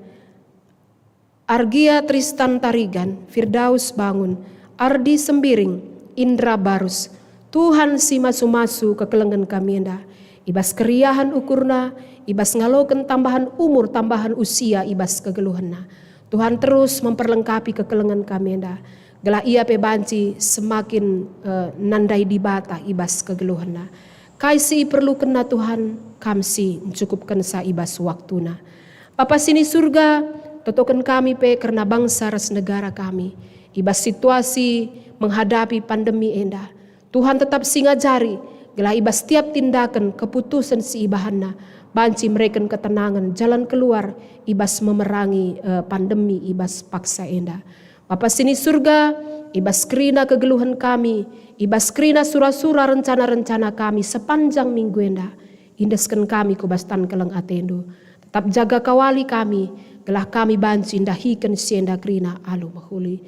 Argia Tristan Tarigan, Firdaus Bangun, Ardi Sembiring, Indra Barus. Tuhan si masu-masu kekelengen kami enda, i bas keriahen ukurna, i bas ngaloken tambahen umur, tambahen usia i bas kegeluhenna. Tuhan terus memperlengkapi kekelengen kami enda, gelah ia pe banci semakin, eh, nandai Dibata i bas kegeluhenna. Kai si iperlukenna, Tuhan, Kam si ncukupkenca i bas waktuna. Bapa si ni Surga, totoken kami pe kerna bangsa ras negara kami i bas situasi menghadapi pandemi enda. Tuhan tetap si ngajari, gelah i bas tiap tindaken keputusen si ibahanna banci mereken ketenangen, jalan keluar i bas memerangi, eh, pandemi i bas paksa enda. Bapa si ni Surga, i bas kerina kegeluhen kami, i bas kerina sura-sura rencana-rencana kami sepanjang minggu enda, indesken kami ku bas tan keleng ateNdu. Tetap jaga kawali kami, gelah kami banci ndahiken si enda kerina alu mehuli.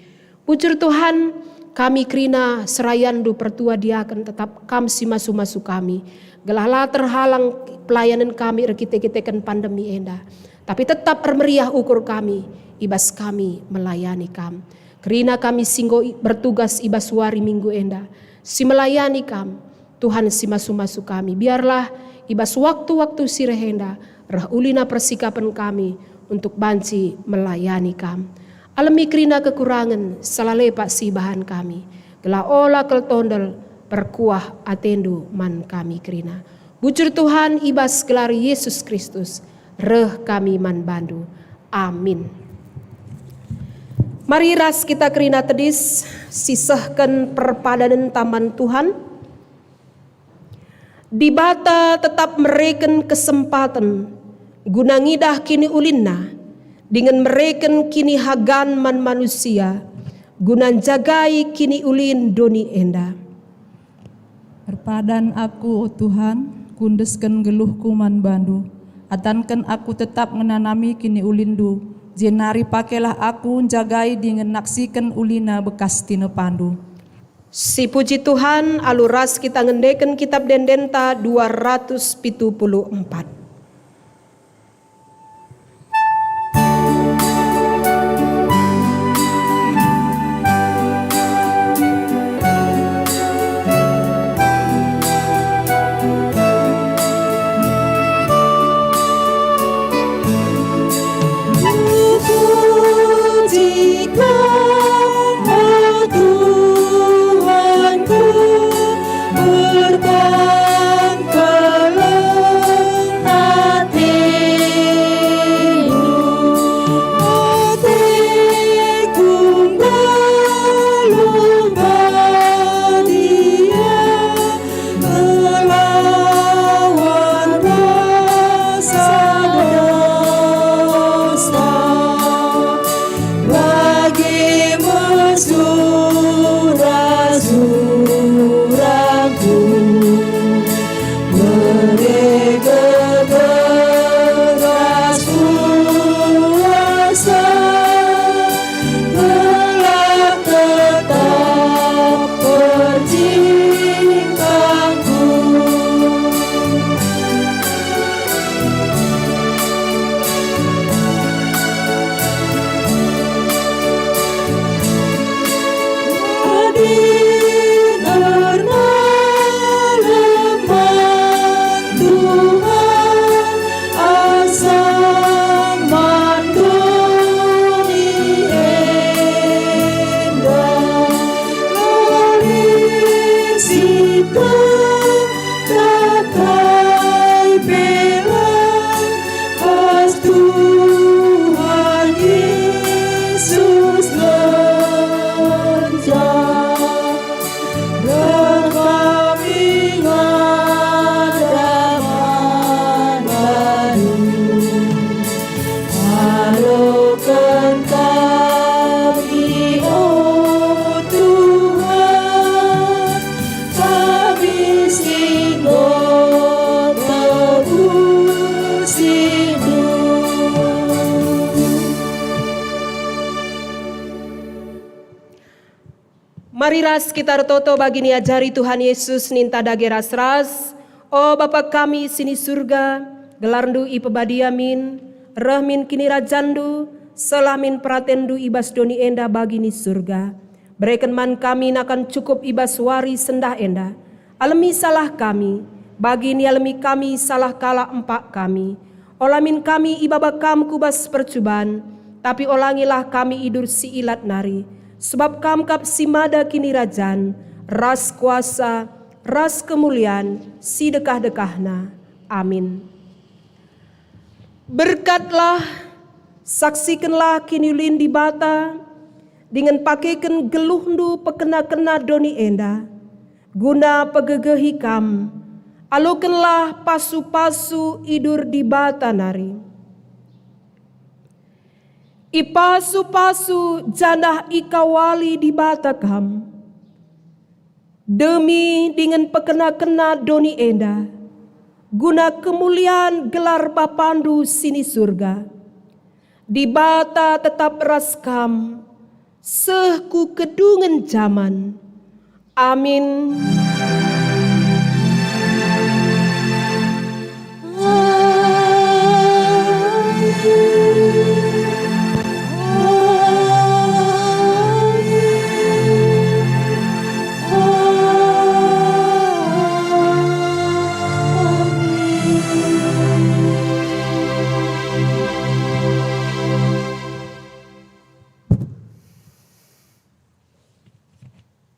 Bujur Tuhan, kami kerina serayanNdu pertua diaken tetap Kam si masu-masu kami, gelah la terhalang pelayanen kami erkite-kiteken pandemi enda. Tapi tetap ermeriah ukur kami, i bas kami melayani Kam. Kerina kami si enggo i-, bertugas i bas wari Minggu enda, si melayani Kam, Tuhan si masu-masu kami, biarlah i bas waktu-waktu si reh enda reh ulina persikapen kami untuk banci melayani Kam. Alemi kerina kekurangen, sala lepak si ibahan kami, gelah ola kal tondel, perkuah ateNdu man kami kerina. Bujur Tuhan, i bas gelar Yesus Kristus, reh kami man baNdu. Amin. Mari ras kita kerina tedis sisehken perpadanenta man Tuhan. Dibata tetap mereken kesempaten guna ngidah kiniulinNa, dingen mereken kinihagan man manusia guna njagai kiniulin doni enda. Erpadan aku, o Tuhan, kuendesken geluhku man baNdu. Atanken aku tetap ngenanami kiniulinNdu, jenari pakailah aku njagai dingen naksiken ulina bekas tinepaNdu. Sipuji Tuhan, alu ras kita ngendeken kitab ende-endenta dua ratus pitu puluh empat. Puji Kam, o Tuhanku, bertangkalang ateku, ateku nggeluh badia, ngelawan rasa dosa. Bage me sura-surangku, bere kekeras kuasa, gelah tetap percikangku. Adi erna lemah Tuhan, asam man doni enda, lalin si tek datai pe lang bas Tuhan Yesus ngenca. Reh kami ngadap man baNdu. Aloken kami, o Tuhan, kami si enggo tebusiNdu. Mari ras kita ertoto bagi niajari Tuhan Yesus ninta dage ras-ras, "O Bapa kami si ni Surga, gelarNdu ipebadia min, reh min kinirajanNdu, seh lah min peratenNdu i bas doni enda bagi ni Surga. Bereken man kami nakan cukup i bas wari sendah enda. Alemi salah kami, bagi nialemi kami salah kalak empak kami. Ola min kami ibaba Kam ku bas percuban, tapi olangilah kami idur si ilat nari, sebab Kam kap si mada kinirajan, ras kuasa, ras kemulian, si dekah-dekahna. Amin." Berkatlah, saksikenlah kiniulin Dibata, dingen pakeken geluhndu pekena-kena doni enda, guna pegegehi kam. Alokenlah pasu-pasu idur Dibata nari. Ipasu-pasu janah ikawali Dibata kam, demi dingen pekena-kena doni enda, guna kemulian gelar Bapandu si ni Surga. Dibata tetap ras kam, seh ku kedungen jaman. Amin.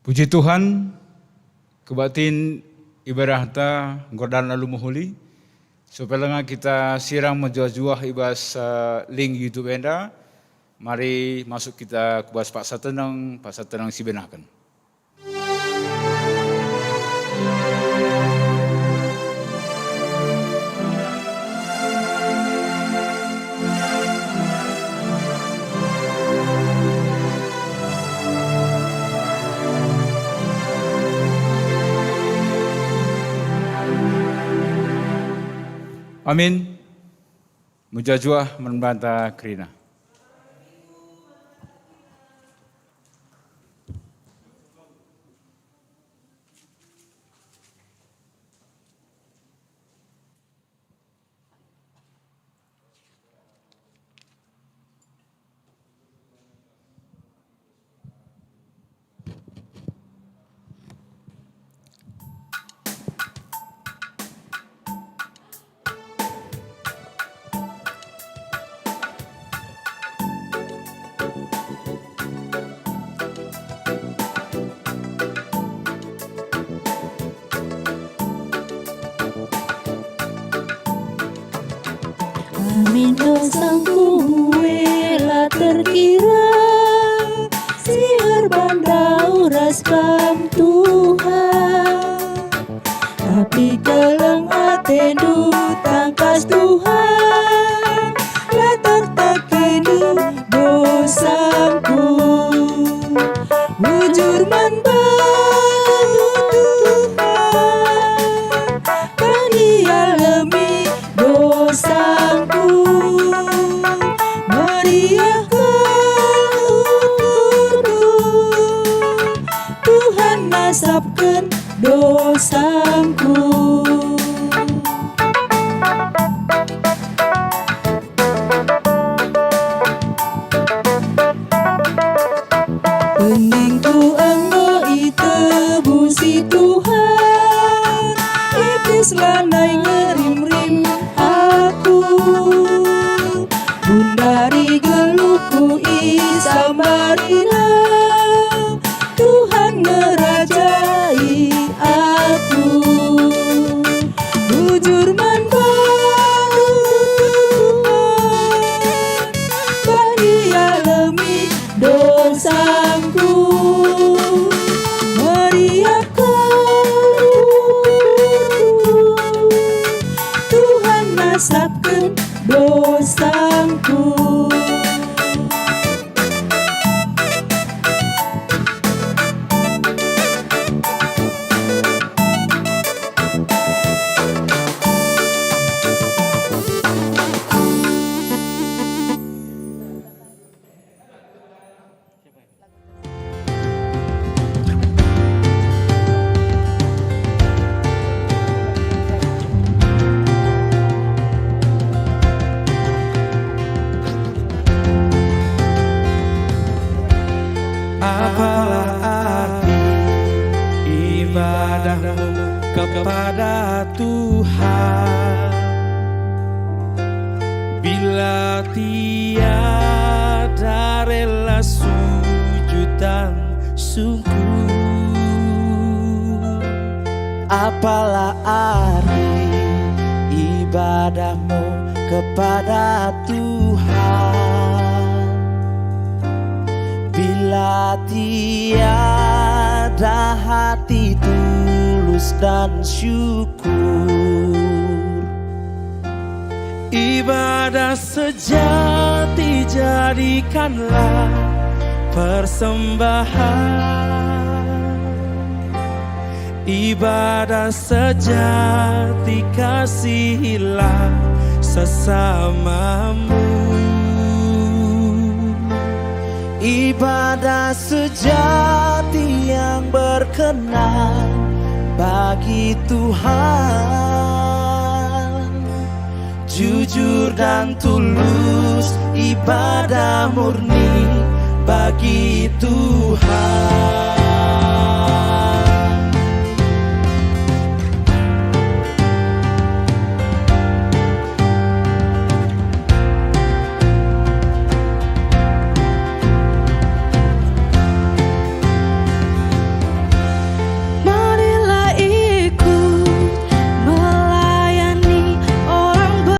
Puji Tuhan, kebaktin ibadahta enggo erdalan alu mehuli. Supaya langa kita sirang mejuah-juah i bas, eh, link YouTube enda, mari masuk kita ku bas paksa teneng, paksa teneng si benaken. Amin. Mejuah-juah man banta kerina. Amin, dosangku mbue la terkira, si erban ndauh ras Kam, Tuhan. Tapi keleng atendu tangkas, Tuhan, la tertekendu dosangku. Bujur man bandu, Tuhan, Kam ialemi dosangku. Meriah kal ukurku, Tuhan nasapken dosangku. Pendingku enggo itebusi Tuhan, ipis lanai ngerimrim aku. Gundari geluhku isambarina, Tuhan ngerajai aku. Bujur man bandu, Tuhan, Kam ialemi dosangku. Meriah kal ukurku, Tuhan nasapken dosangku. Apalah arti ibadahmu kepada Tuhan, bila tiada rela sujud dan sungkur? Apalah arti ibadahmu kepada Tuhan, bila tiada hati tulus dan syukur? Ibadah sejati jadikanlah persembahan. Ibadah sejati kasihilah sesamamu. Ibadah sejati yang berkenan bagi Tuhan, jujur dan tulus, ibadah murni bagi Tuhan.